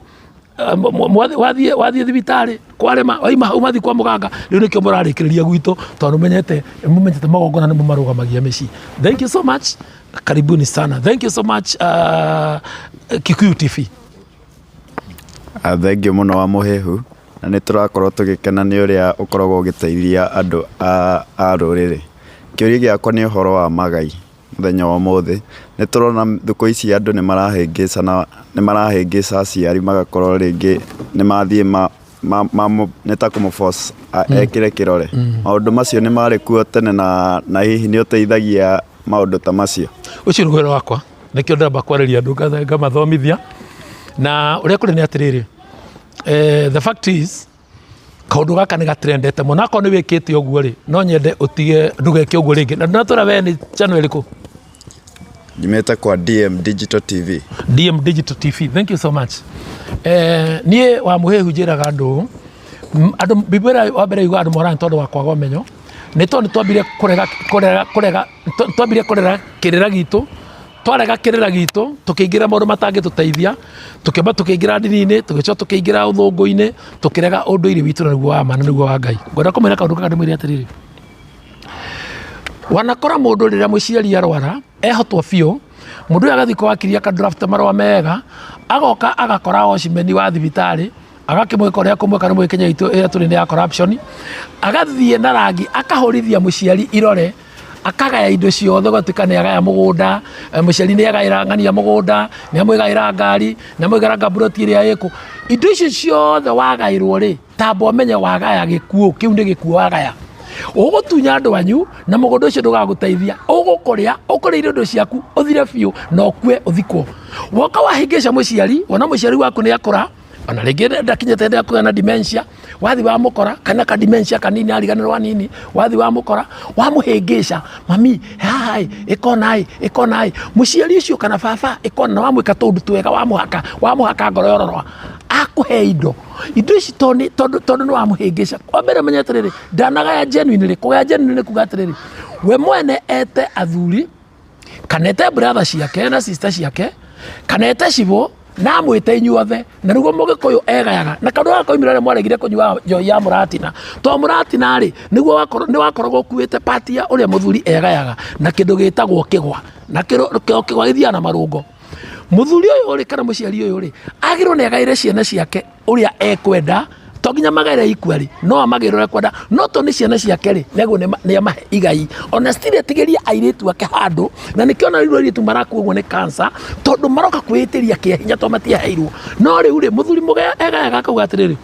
wathiĩ thibitarĩ kwarema, waima hau mathiĩ kwa mũganga. Rĩu nĩkĩo mũrarĩkĩrĩria gwitũ, tondũ mũmenyete magongona nĩmo marũgamagia mĩciĩ. Thank you so much, karibuni sana, thank you so much, Kikuyu TV. Thengiũ mũno wa Mũhĩhu, na nĩ tũrakorwo tũgĩkena nĩ ũrĩa ũkoragwo ũgĩteithia andũ a rũrĩrĩ. Kĩũria gĩakwa nĩ ũhoro wa magai mũthenya wa ũmũthĩ. Nĩ tũrona thikũ ici andũ nĩ marahĩngĩcana, nĩ marahĩngĩca aciari, magakorwo rĩngĩ nĩ mathiĩ nĩ ta kũmũ force ekĩre kĩrore. Maũndũ macio nĩ marĩ kuo tene na hihi nĩ ũteithagia maũndũ ta macio? Ũcio nĩ wĩra wakwa, nĩkĩo ndĩramba kwarĩria andũ, ngamathomithia. Na ũrĩa kũrĩ nĩ atĩrĩrĩ, the fact is kaũndũ gaka nĩ gatrendete mũno. Akorwo nĩ wĩkĩte ũguo rĩ, no nyende ũtige, ndũgeke ũguo rĩngĩ. Na ndũnatwĩra we nĩ channel ĩrĩkũ? Nyumĩte kwa DM Digital TV. DM Digital TV, thank you so much. Niĩ wa Mũhĩhu njĩraga andũ, andũ Biblia wa mbere yugaga andũ moraga nĩ tondũ wa kwaga ũmenyo, nĩ tondũ nĩ twambire kũrega twambire kũrera kĩrĩra gitũ. Twarega kĩrĩra gitũ, tũkĩingĩra maũndũ matangĩtũteithia, tũkĩamba tũkĩingĩra ndini-inĩ, tũgĩcoka tũkĩingĩra ũthũngũ-inĩ, tũkĩrega ũndũire witũ na nĩguo wa ma na nĩguo wa Ngai. Ngwenda kũmwĩra kaũndũ gaka, ndĩmwĩre atĩrĩrĩ, wanakora mũndũ rĩrĩa mũciari arwara ehotwo biũ, mũndũ ũyũ agathiĩ kwa wakiri, akadraft marũa mega, agoka agakora watchman wa thibitarĩ, agakĩmwĩka ũrĩa kũmwĩka. Nĩ mũĩ Kenya itũ ĩrĩa tũrĩ nĩ ya corruption. Agathiĩ na rangi, akahũrithia mũciari irore. Akagaya indo ciothe, ũgatuĩka nĩ agaya mũgũnda, mũciari nĩ agaĩra ng'ania mũgũnda, nĩ amwĩgaĩra ngari, nĩ amwĩgaĩra ngaburoti ĩrĩa ĩkũ. Indo icio ciothe wagaĩrwo rĩ, tamba ũmenye wagaya gĩkuũ, kĩu nĩ gĩkuũ wagaya. Ũgũtunya andũ anyu na mũgũnda ũcio ndũgagũteithia, ũgũkũrĩa, ũkũrĩire indo ciaku, ũthire biũ na ũkue ũthikwo. Woka wahĩngĩca mũciari, wona mũciari waku nĩ akũra, ona rĩngĩ ndakinyĩte hĩndĩ ya kũgĩa na dementia, wathi wamũkora kana ka dementia kanini ariganĩrwo hanini, wathi wamũkora wamũhĩngĩca, mami haha ĩ, ĩkona ĩ, ĩkona ĩ, mũciari ũcio kana baba ĩkona, na wamwĩka tũũndũ twega, wamũhaka, wamũhaka ngoro yororoa, akũhe indo. Indo ici tondũ tondũ tondũ nĩ wamũhĩngĩca. Wa mbere menya atĩrĩrĩ, ndanagaya genuinely, kũgaya genuinely nĩ kuga atĩrĩrĩ, we mwene ete athuri, kana ete brother ciake na sister ciake, kana ete cibũ, na amwĩte inyuothe, na nĩguo mũgĩkũyũ egayaga. Na kaũndũ gaka koimire rĩrĩa mwaregire kũnyua njohi ya mũratina. To mũratina rĩ, nĩguo wakorwo, nĩ wakoragwo ũkuĩte part ya ũrĩa mũthuri egayaga na kĩndũ gĩtagwo kĩgwa. Na kĩo kĩgwa gĩthiaga na marũngo. Mũthuri ũyũ rĩ, kana mũciari ũyũ rĩ, agĩrĩirwo nĩ agaĩre ciana ciake ũrĩa ekwenda, to nginya magaĩre equally, no amagĩre ũrĩa ekwenda, no to nĩ ciana ciake rĩ, nĩagĩrĩirwo nĩ amahe igai. Ona still atigĩrie airĩtu ake handũ, na nĩkĩo ona rĩu airĩtu marakua ũguo nĩ cancer, tondũ maroka kwĩĩtĩria kĩa hinya tondũ matiaheirwo. No rĩu rĩ, mũthuri mũge egayaga akauga atĩrĩrĩ,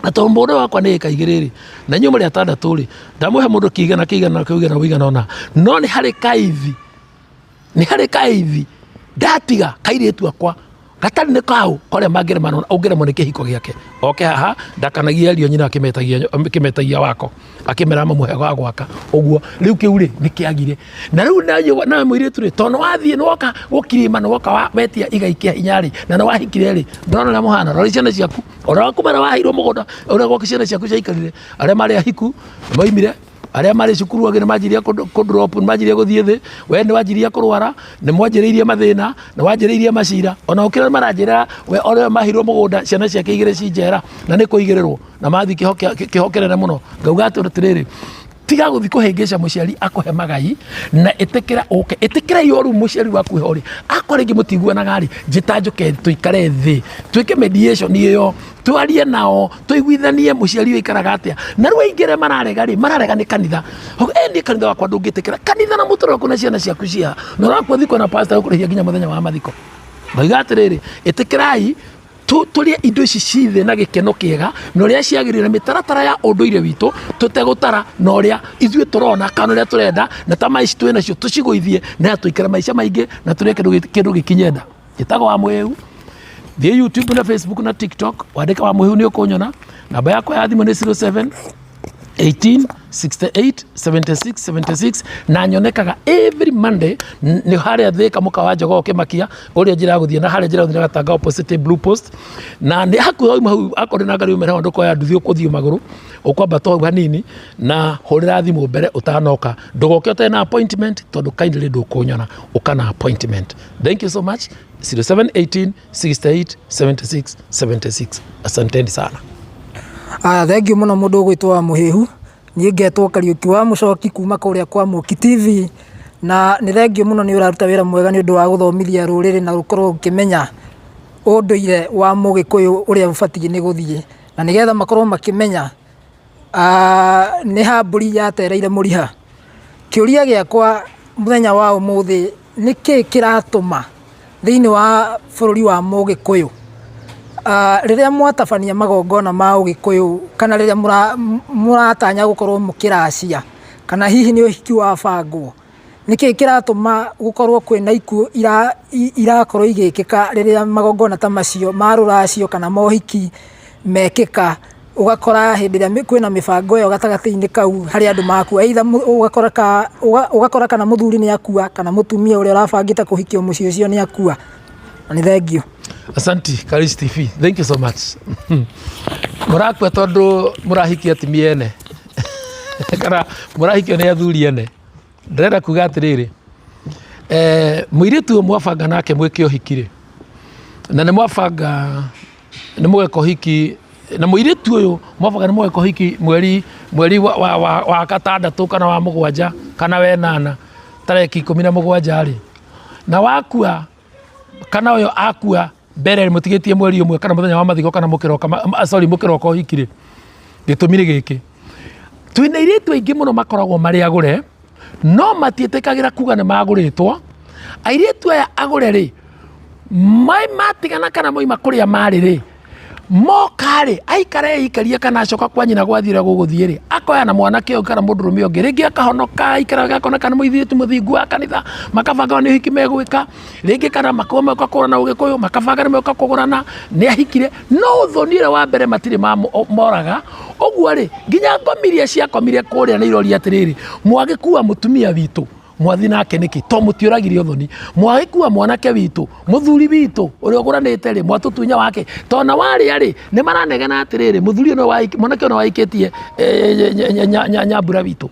na tondũ mũgũnda ũyũ wakwa nĩ ĩka igĩrĩ rĩ, na inyuĩ mũrĩ atandatũ rĩ, ndamũhe mũndũ kĩigana kĩigana kĩigana ũigana ũna, no nĩ harĩ kaithi, nĩ harĩ kaithi ndatiga kairĩtu akwa gatarĩ nĩ kau karĩa mangĩremana ũngĩremwo nĩ kĩhiko gĩake oke haha ndakanagie ario nyina akĩmetagia akĩmetagia wako akĩmera mamũhe ga gwaka ũguo rĩu kĩu rĩ nĩ kĩagire na rĩu nawe nawe mũirĩtu rĩ tondũ wathiĩ nĩwoka gũkirima nĩwoka wetia igai kĩa hinya rĩ na nĩwahikire rĩ ndona ũrĩa mũhana rora ciana ciaku ũrĩa wakumera waheirwo mũgũnda ũrĩa gwaku ciana ciaku ciaikarire arĩa marĩ ahiku nĩmoimire arĩa marĩ cukuru angĩ nĩ manjirie kũ drop nĩ manjirie gũthiĩ thĩ we nĩ wanjirie kũrwara nĩ mwanjĩrĩirie mathĩna nĩ wanjĩrĩirie macira ona ũkĩra maranjĩra we ũrĩa maheirwo mũgũnda ciana ciake igĩrĩ ci njera na nĩ kũigĩrĩrwo na mathiĩ kĩho kĩho kĩnene mũno ngauga atĩrĩrĩ tiga gũthiĩ kũhĩngĩca mũciari akũhe magai na ĩtĩkĩra ũke ĩtĩkĩra iyo rĩu mũciari waku ho rĩ akorwo rĩngĩ mũtiguanaga rĩ njĩta njũke tũikare thĩ twĩke mediation ĩyo twarie nao tũiguithanie mũciari ũyũ aikaraga atĩa na rĩu aingĩ arĩa mararega rĩ mararega nĩ kanitha ĩ niĩ kanitha wakwa ndũngĩtĩkĩra kanitha na mũtũrĩre waku na ciana ciaku cia na ũrakua thiko na pastor ũkũrĩhia nginya mũthenya wa mathiko ngauga atĩrĩrĩ ĩtĩkĩrai tũrĩe indo ici cithĩ na gĩkeno kĩega na ũrĩa ciagĩrĩire na mĩtaratara ya ũndũire witũ tũtegũtara na ũrĩa ithuĩ tũrona kana ũrĩa tũrenda na tamaa ici twĩ nacio tũcigũithie na tũikare maica maingĩ na tũrĩe kĩndũ gĩkinye nda. Njĩtagwo wa Mũhĩu, thiĩ YouTube na Facebook na TikTok wandĩke wa Mũhĩu nĩ ũkũnyona. Namba yakwa ya thimũ nĩ 07 18 68 76 76 na nyonekaga every Monday nĩ harĩa Thika mũkawa wa Jogoo Kĩmakia ũrĩa njĩra ya gũthiĩ na harĩa njĩra ya gũthiĩ na Gatanga opposite Blue Post na nĩ hakuhĩ wauma hau akorwo na ngari umĩre ho ndũkoya nduthi ũkũthiĩ magũrũ ũkwambata hau hanini na hũrĩra thimũ mbere ũtanoka ndũgoke ũtarĩ na appointment tondũ kindly ndũkũnyona ũka na appointment. Thank you so much. 0718 68 76 76. Asanteni sana. Aya, thengiũ mũno mũndũ ũgwĩtwo wa Mũhĩhu. Niĩ ngetwo Kariũki wa Mũcoki kuma kũrĩa kwa Mũki TV. Na nĩ thengiũ mũno nĩ ũraruta wĩra mwega nĩ ũndũ wa gũthomithia rũrĩrĩ na gũkorwo ũkĩmenya ũndũire wa mũgĩkũyũ ũrĩa ũbatiĩ nĩ gũthiĩ. Na nĩgetha makorwo makĩmenya nĩ ha mbũri yatereire mũriha. Kĩũria gĩakwa mũthenya wa ũmũthĩ nĩkĩ kĩratũma thĩinĩ wa bũrũri wa mũgĩkũyũ rĩrĩa mwatabania magongona ma ũgĩkũyũ kana rĩrĩa mũratanya gũkorwo mũkĩracia kana hihi nĩ ũhiki wabangwo, nĩkĩ kĩratũma gũkorwo kwĩna ikuũ irakorwo igĩkĩka rĩrĩa magongona ta macio ma rũracio kana mohiki mekĩka? Ũgakora hĩndĩ ĩrĩa kwĩna mĩbango ĩyo gatagatĩ-inĩ kau harĩ andũ makua, either ũgakora kana mũthuri nĩ akua kana mũtumia ũrĩa ũrabangĩte kũhikio mũciĩ ũcio nĩ akua. Na nĩ thengiũ. Asanti, Karis TV. Thank you so much. Mũrakua tondũ mũrahikia atumia ene kana mũrahikio nĩ athuri ene. Ndĩrenda kuga atĩrĩrĩ, mũirĩtu ũyũ mwabanga nake mwĩke ũhiki rĩ, na nĩ mwabanga nĩ mũgeka ũhiki na mũirĩtu ũyũ mwabanga nĩ mũgeka ũhiki mweri mweri wa, wa, wa, wa gatandatũ kana wa mũgwanja kana wenana tarĩki 17 rĩ, na wakua kana ũyũ akua mbere mũtigĩtie mweri ũmwe kana mũthenya wa mathiko kana mũkĩroka sorry mũkĩroka ũhiki rĩ, gĩtũmi nĩ gĩkĩ, twĩna airĩtu aingĩ mũno makoragwo marĩ agũre. No matiĩtĩkagĩra kuga nĩ magũrĩtwo. Airĩtu aya agũre rĩ, matigana kana moima kũrĩa marĩ rĩ, moka rĩ, aikara eikaria kana acoka kwa nyina gwathiĩ ũrĩa gũgũthiĩ rĩ, akoya na mwanake ũngĩ kana mũndũrũme ũngĩ, rĩngĩ akahonoka, aikara akona kana mũirĩtu mũthingu wa kanitha, makabanga nĩ ũhiki megwĩka, rĩngĩ kana makorwo moka kũgũrana ũgĩkũyũ, makabanga nĩ moka kũgũrana, nĩ ahikire, no ũthoni ũrĩa wa mbere matirĩ moraga, ũguo rĩ, nginya ngomi iria ciakomire kũrĩa nĩ iroria atĩrĩrĩ, mwagĩkua mũtumia witũ, mwathi nake nĩkĩ to mũtiũragire ũthoni, mwagĩkua mwanake witũ, mũthuri witũ ũrĩa ũgũranĩte rĩ, mwatũtunya wake, tona warĩa rĩ, nĩ maranegena atĩrĩrĩ, mũthuri ũyũ nĩwe mwanake ũyũ nĩwe waikĩtie nyambura witũ.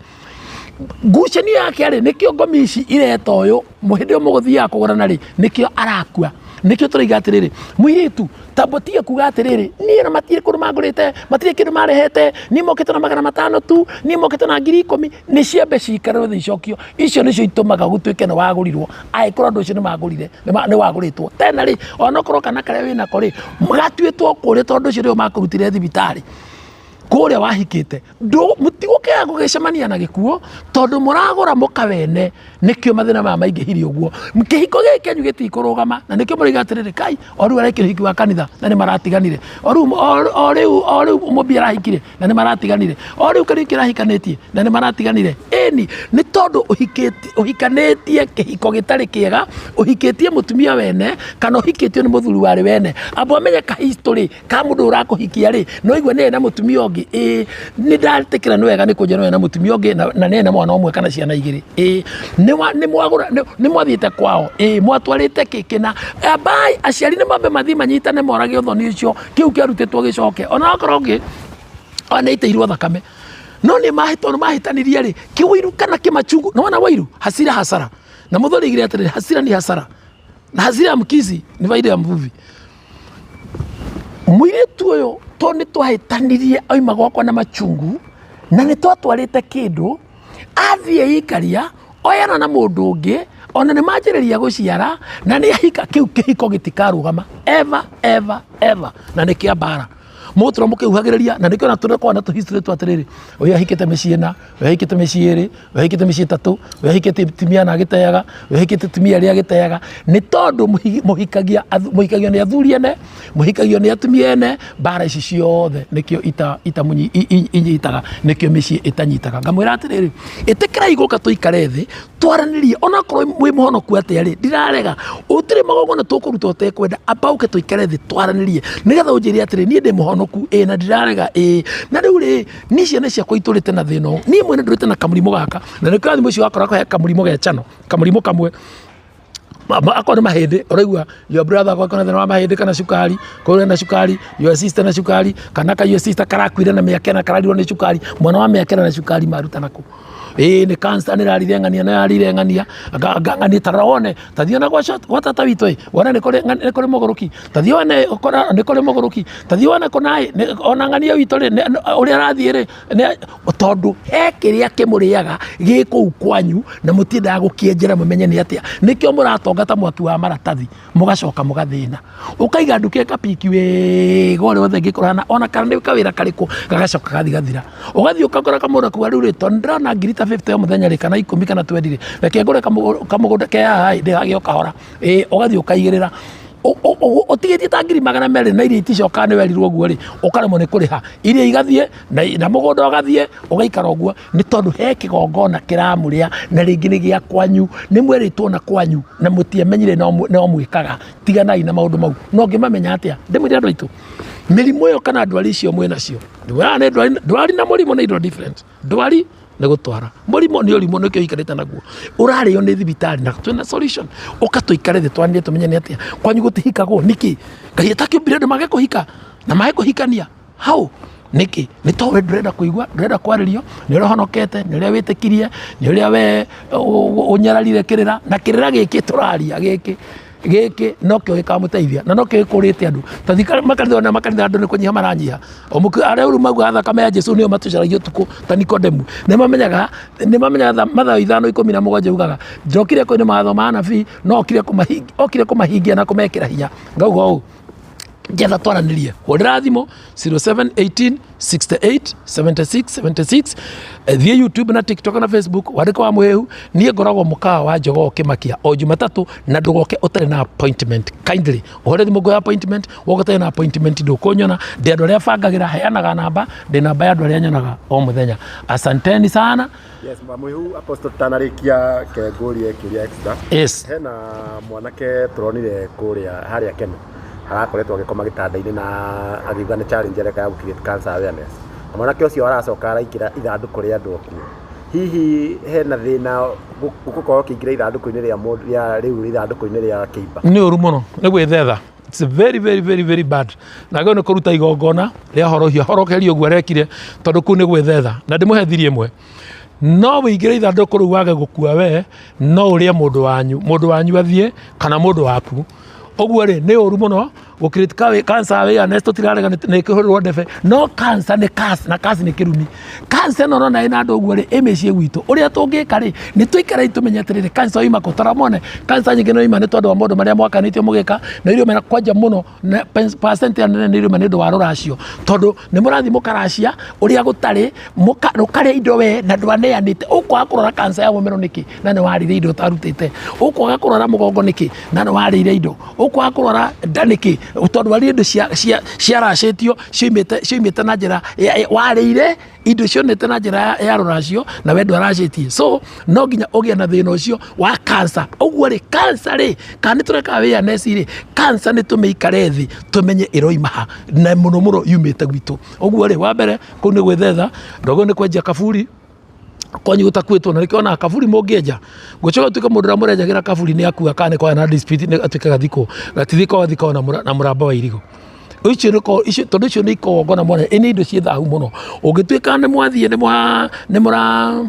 Ngucanio yake rĩ, nĩkĩo ngomi ici ireta ũyũ, hĩndĩ ĩyo mũgũthiaga kũgũrana rĩ, nĩkĩo arakua. Nĩkĩo tũroiga atĩrĩrĩ, mũirĩtu tamba ũtige kuga atĩrĩrĩ, niĩ na matirĩ kũndũ mangũrĩte, matirĩ kĩndũ marehete, niĩ mokĩte na 500 tu, niĩ mokĩte na 10,000, nĩ ciambe ciikarĩrwo thĩ icokio. Icio nĩcio itũmaga gũtuĩke nĩ wagũrirwo, angĩkorwo andũ acio nĩ magũrire, nĩ wagũrĩtwo. Tena rĩ, onokorwo kana karĩa wĩnako rĩ, gatuĩtwo kũrĩa tondũ ũcio nĩo makũrutire thibitarĩ kũrĩa wahikĩte, mũtigũkĩaga gũgĩcemania na gĩkuũ tondũ mũragũra mũka wene, nĩkĩo mathĩna maya maingĩhire ũguo. Kĩhiko gĩkĩ kĩanyu gĩtikũrũgama, na nĩkĩo mũroiga atĩrĩrĩ, kai o rĩu arekire ũhiki wa kanitha na nĩ maratiganire, o rĩu mũmbi arahikire na nĩ maratiganire, o rĩu Kariũki arahikanĩtie na nĩ maratiganire. Ĩni, nĩ tondũ ũhikanĩtie kĩhiko gĩtarĩ kĩega, ũhikĩtie mũtumia wene kana ũhikĩtio nĩ mũthuri warĩ wene. Amba ũmenye ka history ka mũndũ ũrakũhikia rĩ, no igua nĩ na mũtumia ũngĩ, ĩĩ nĩ ndatĩkĩra nĩ wega nĩ kũnjĩra nĩ na mũtumia ũngĩ na nĩ na mwana ũmwe kana ciana igĩrĩ, ĩĩ nĩ mwathiĩte kwao, ĩĩ mwatwarĩte kĩ kĩna. Ambai aciari nĩ mambe mathiĩ manyitane morage ũthoni ũcio, kĩu kĩarutĩtwo gĩcoke, ona okorwo ũngĩ ona iteirwo thakame, no nĩ tondũ mahĩtanirie rĩ, kĩwĩiru kana kĩmachungu, nĩ wona wĩiru, hasira hasara, na mũthuri oigire atĩrĩrĩ, hasira ni hasara, na hasira ya mkizi ni faida ya mvuvi. Mũirĩtu ũyũ tondũ nĩ twahĩtanirie auma gwakwa na machungu na nĩ twatwarĩte kĩndũ, athiĩ ikaria oyana na mũndũ ũngĩ, ona nĩ manjĩrĩria gũciara na nĩ ahika, kĩu kĩhiko gĩtikarũgama ever ever ever, na nĩ kĩa mbara. Mũgũtũra mũkĩhuhagĩrĩria, na nĩkĩo ona tũkoragwo na tũhistory twa atĩrĩrĩ, ũyũ ahikĩte mĩciĩ ĩna, ũyũ ahikĩte mĩciĩ ĩrĩ, ũyũ ahikĩte mĩciĩ ĩtatũ, ũyũ ahikĩte atumia ana agĩteaga, ũyũ ahikĩte atumia erĩ agĩteaga, nĩ tondũ mũhikagio nĩ athuri ene, mũhikagio nĩ atumia ene, mbara ici ciothe nĩkĩo inyitaga, nĩkĩo mĩciĩ ĩtanyitaga. Ngamwĩra atĩrĩrĩ, ĩtĩkĩrai gũka tũikare thĩ, twaranĩrie, onakorwo mwĩ mũhonoku atĩa rĩ, ndirarega, gũtirĩ magongona tũkũruta ũtekwenda, amba ũke tũikare thĩ twaranĩrie, nĩgetha ũnjĩre atĩrĩ, niĩ ndĩ mũhonoku, ĩĩ na ndirarega, ĩĩ, na rĩu rĩ, niĩ ciana ciakwa itũrĩte na thĩna ũũ, niĩ mwene ndũrĩte na kamũrimũ gaka, na nĩkĩo thimũ icio wakora he kamũrimũ ge channel, kamũrimũ kamwe, akorwo nĩ mahĩndĩ, ũraigua your brother akorwo na thĩna wa mahĩndĩ kana cukari, korwo na cukari, your sister na cukari, kana ka your sister karakuire na mĩaka ĩna kararirwo nĩ cukari, mwana wa mĩaka ĩna na cukari maruta nakũ? Ĩĩ nĩ cancer nĩ ĩrarire ng'ania na yarire ng'ania, ng'ania ta rora wone, ta thiĩ ona gwa tata witũ ĩ, wone nĩ kũrĩ mũgũrũki, ta thiĩ wone nĩ kũrĩ mũgũrũki, ta thiĩ wone kũna ĩ, ona ng'ania witũ rĩ, ũrĩa arathiĩ rĩ, tondũ he kĩrĩa kĩmũrĩaga gĩ kũu kwanyu na mũtiendaga gũkĩenjera mũmenye nĩ atĩa, nĩkĩo mũratonga ta mwaki wa maratathi, mũgacoka mũgathĩna. Ũkaiga nduka ĩkapiki wega ũrĩa wothe ĩngĩkorwo ona kana nĩ kawĩra karĩkũ, gagacoka gathiĩ gathira. Ũgathiĩ ũkagũra kamũgũnda kuga rĩu rĩ, tondũ ndĩrona ngiri ta 50 o mũthenya rĩ, kana 10 kana 20 rĩ, reke ngũre kamũgũnda ke haha ĩ, ndĩhage o kahora. Ĩ, ũgathiĩ ũkaigĩrĩra. Ũtigĩtie ta ngiri 200 na iria iticokaga nĩ werirwo ũguo rĩ, ũkaremwo nĩ kũrĩha. Iria igathiĩ na mũgũnda ũgathiĩ, ũgaikara ũguo, nĩ tondũ he kĩgongona kĩramũrĩa na rĩngĩ nĩ gĩa kwanyu, nĩ mwerĩtwo na kwanyu na mũtiamenyire no mwĩkaga. Tiganai na maũndũ mau. Na ũngĩmamenya atĩa? Ndĩmwĩre andũ aitũ, mĩrimũ ĩyo kana ndwari icio mwĩnacio, ndwĩraga nĩ ndwari, ndwari na mũrimũ nĩ indo different. Ndwari nĩ gũtwara, mũrimũ nĩ ũrimũ nĩkĩo ũikarĩte naguo, ũrarĩo nĩ thibitarĩ na twĩna solution. Ũka tũikare thĩ twanĩre tũmenye nĩ atĩa. Kwanyu gũtihikagwo nĩkĩ? Ngai atakĩũmbire andũ mage kũhika na mage kũhikania hau nĩkĩ? Nĩ tondũ we ndũrenda kũigua, ndũrenda kwarĩrio, nĩ ũrĩa ũhonokete, nĩ ũrĩa wĩtĩkirie, nĩ ũrĩa we ũnyararire kĩrĩra, na kĩrĩra gĩkĩ tũraria gĩkĩ gĩkĩ nokĩo gĩkamũteithia na nokĩo gĩkũrĩte andũ. Ta thika makanitha ona makanitha andũ nĩ kũnyiha maranyiha. O mũkĩ arĩa rĩu maugaga thakame ya Jesu nĩyo matũcaragia ũtukũ ta Nikodemu. Nĩ mamenyaga, nĩ mamenyaga Mathayo 5:17 yugaga njokire kũina mawatho ma anabii no okire kũmahingia na kũmekĩra hinya. Ngauga ũũ. Njetha twaranĩrie, hũrĩra thimũ 0718 68 76 76. Thiĩ YouTube na TikTok na Facebook, wandĩke wa Mũhĩhu. Niĩ ngoragwo mũkawa wa Jogoo Kĩmakia o Jumatatũ, na ndũgoke ũtarĩ na appointment. Kindly ũhũre thimũ ngũhe appointment. Woka ũtarĩ na appointment ndũkũnyona. Ndĩ andũ arĩa bangagĩra, heanaga namba, ndĩ namba ya andũ arĩa nyonaga o mũthenya. Asanteni sana. Yes, Mwĩhu Apostle, tutanarĩkia ke ngũrie kĩũria extra. Yes. Hena mwanake tũronire kũrĩa harĩa Keno harakoretwo agĩkoma gĩtanda-inĩ na akiuga nĩ challenge areka ya gũ create cancer awareness. Na mwanake ũcio aracoka araingĩra ithandũkũ rĩa andũ akuũ. Hihi hena thĩna gũkorwo ũkĩingĩra ithandũkũ-inĩ rĩa mũndũ rĩa rĩu ithandũkũ-inĩ rĩa kĩimba? Nĩ ũru mũno, nĩ gwĩthetha. It's very very very very bad. Na gĩo nĩ kũruta igongona rĩa horohio, horokerio ũguo arekire, tondũ kũu nĩ gwĩthetha. Na ndĩmũhe thiri ĩmwe, no wĩingĩre ithandũkũ rĩu wage gũkua we, no ũrĩe mũndũ wanyu, mũndũ wanyu athiĩ kana mũndũ waku. Ũguo rĩ, nĩ ũru mũno gũkirĩtika cancer awareness. Tũtirarega nĩ kĩhũrĩrwo ndebe, no cancer nĩ curse, na curse nĩ kĩrumi. Cancer ĩno ũrona ĩna andũ ũguo rĩ, ĩ mĩciĩ gwitũ. Ũrĩa tũngĩka rĩ, nĩ tũikare tũmenye atĩrĩrĩ, cancer yoima kũ? Tara mone cancer nyingĩ no ima nĩ tondũ wa maũndũ marĩa mwakanĩtio mũgĩka, na irio mena kwanja mũno na percent ya nene nĩ irauma nĩ ũndũ wa rũracio, tondũ nĩ mũrathiĩ mũkaracia ũrĩa gũtarĩ, ũkarĩa indo we na ndwaneanĩte. Ũkwaga kũrora cancer ya mũmero nĩkĩ na nĩ warĩire indo ũtarutĩte? Ũkwaga kũrora mũgongo nĩkĩ na nĩ warĩire indo? Ũkwaga kũrora nda nĩkĩ tondũ warĩire indo ciaracĩtio, cioimĩte na njĩra warĩire indo cionete na njĩra ya rũracio na we ndwaracĩtie? So no nginya ũgĩe na thĩna ũcio wa cancer. Ũguo rĩ, cancer rĩ, kana nĩ tũreka awareness rĩ, cancer nĩ tũmĩikare thĩ tũmenye ĩroima ha, na mũno mũno yumĩte gwitũ. Ũguo rĩ, wa mbere kũu nĩ gwĩthetha ndogo, nĩ kwenjia kaburi kwanyu gũtakuĩtwo, na nĩkĩo ona kaburi mũngĩenja gũcoka gũtuĩka mũndũ ũrĩa mũrenjagĩra kaburi nĩ akua, kana nĩ kwaya na dispute, nĩ atuĩke gathikwo gatithikwo, gathikwo na mũramba wa irigũ icio nĩ icio, tondũ icio nĩ ikongona mwana. Ĩ nĩ indo ciĩ thahu mũno. Ũngĩtuĩka nĩ mwathiĩ nĩ mwa nĩ mũra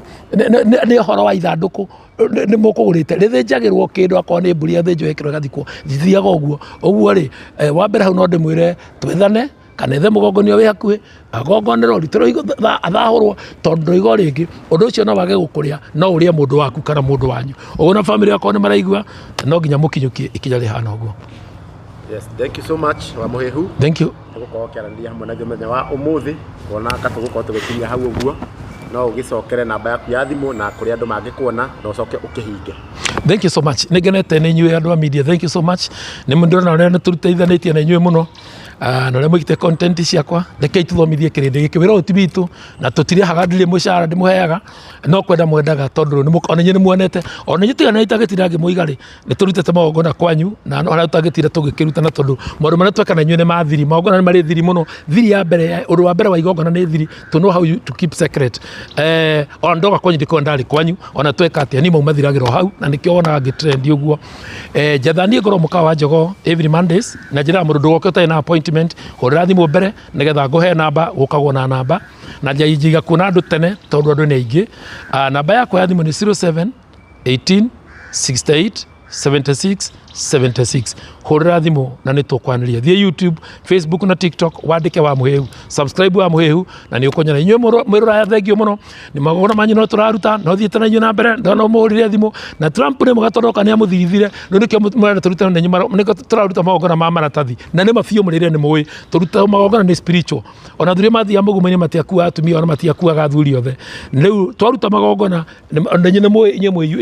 nĩ ũhoro wa ithandũkũ nĩ mũkũgũrĩte, rĩthĩnjagĩrwo kĩndũ, akorwo nĩ mbũri yathĩnjwo ĩkĩrwo ĩgathikwo, thithiaga ũguo ũguo rĩ. Wa mbere hau no ndĩmwĩre twethane kana ethe mũgongonio wĩ hakuhĩ agongonerwo rutĩrwo athahũrwo, tondũ ndoiga rĩngĩ ũndũ ũcio no wage gũkũrĩa, no ũrĩe mũndũ waku kana mũndũ wanyu. Ũguo na famĩlĩ yakwa nĩ maraigua, no nginya mũkinyũkie ikinya rĩhana ũguo. Yes, thank you so much, wa Mũhĩhu. Thank you. Gũkorwo ũkĩaranĩria hamwe na ithuĩ mũthenya wa ũmũthĩ, kuona ka tũgũkorwo tũgĩkinyia hau ũguo. No ũgĩcokere namba yaku ya thimũ na kũrĩa andũ mangĩkuona na ũcoke ũkĩhinge. Thank you so much. Nĩ ngenete nĩ inyuĩ andũ a media. Thank you so much. Nĩ ndĩrona ũrĩa nĩ tũteithanĩtie na inyuĩ mũno. Ah, na ũrĩa mũigĩte content ciakwa, rekei tũthomithie kĩrĩndĩ gĩkĩ. Wĩra ũyũ ti witũ na tũtirĩhaga, ndirĩ mũcara ndĩmũheaga, no kwenda mwendaga, tondũ ona inyuĩ nĩ muonete, ona inyuĩ tiga nĩ itagĩtira ngĩmũiga rĩ, nĩ tũrutĩte magongona kwanyu, na no harĩa tũtangĩtira tũgĩkĩruta, na tondũ maũndũ marĩa tweka na inyuĩ nĩ ma thiri. Magongona nĩ marĩ thiri mũno. Thiri ya mbere, ũndũ wa mbere wa igongona nĩ thiri, to know how you, to keep secret. Ona ndoka kwanyu ndikorwo ndarĩ kwanyu, ona tweka atĩa, niĩ mau mathiragĩra o hau, na nĩkĩo wonaga ngĩtrend ũguo. Njetha niĩ ngorwo mũkawa wa Jogoo every Mondays, na njĩraga mũndũ ndũgoke ũtarĩ na appointment, hũrĩra thimũ mbere nĩgetha ngũhe namba, gũkagwo na namba, na njiga kuona andũ tene tondũ andũ nĩ aingĩ. Ah, namba yakwa ya thimũ nĩ 07 18 68 76 76. Hũrĩra thimũ na nĩ tũkwanĩria. Thiĩ YouTube, Facebook na TikTok, wandĩke wa Mũhĩhu, subscribe wa Mũhĩhu na nĩ ũkũnyona. Inyuĩ mwĩ rũraya, thengiũ mũno nĩ magongona manyu no tũraruta, no thiĩte na inyuĩ na mbere. Ndona mũhũrire thimũ na Trump nĩ mũgatoroka nĩ amũthirithire. Rĩu nĩkĩo mũrenda tũrute na inyuĩ, nĩkĩo tũraruta magongona ma maratathi, na nĩ mabiũ mũrĩre nĩ mũĩ tũruta magongona nĩ spiritual. Ona athuri mathiaga mũgumo-inĩ matiakuaga atumia, ona matiakuaga athuri othe. Rĩu twaruta magongona na inyuĩ nĩ mũĩ,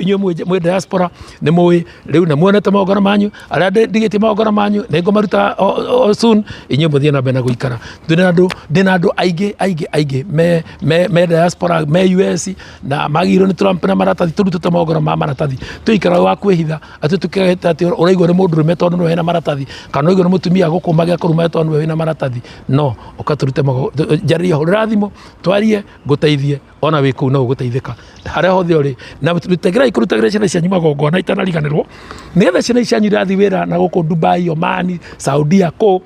inyuĩ mwĩ diaspora nĩ mũĩ rĩu na muonete magongona manyu arĩa ndigĩtie magongona manyu nĩ ngũmaruta o soon. Inyuĩ mũthiĩ na mbere na gũikara. Ndĩna andũ aingĩ aingĩ aingĩ me diaspora, me US, na magĩrĩirwo nĩ Trump na maratathi. Tũrutĩte magongona ma maratathi, tũikara wa kwĩhitha atĩ tũkĩhĩta atĩ ũraigua nĩ mũndũrũme tondũ nĩwe wĩna maratathi, kana ũraigua nĩ mũtumia gũkũma gĩakũruma tondũ nĩwe wĩna maratathi. No ũka tũrute, njarĩria, hũrĩra thimũ twarie, ngũteithie. Ona wĩ kũu no ũgũteithĩka harĩa hothe ũrĩ. Na rutagĩrai kũrutagĩra ciana cianyu magongona itanariganĩrwo, nĩgetha ciana cianyu irathiĩ wĩra na gũkũ Dubai, Oman, Saudia, kũ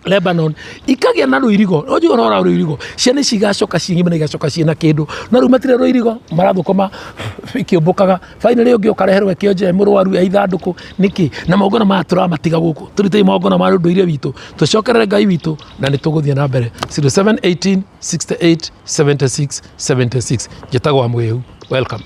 Lebanon, ikagĩa na rũirigo. No njũĩ ũhoro wa rũirigo, ciana ici igacoka ciĩ ng'ima na igacoka ciĩna kĩndũ, no rĩu matirĩ rũirigo, marathũkũma ikĩũmbũkaga. Finally ũngĩ ũkareherwo kĩonje mũrwaru e ithandũkũ nĩkĩ? Na magongona maya tũramatiga gũkũ, tũrutei magongona ma ũndũire witũ, tũcokerere Ngai witũ na nĩ tũgũthiĩ na mbere. 0718 68 76 76. Njĩtagwo Amwĩhu. Welcome.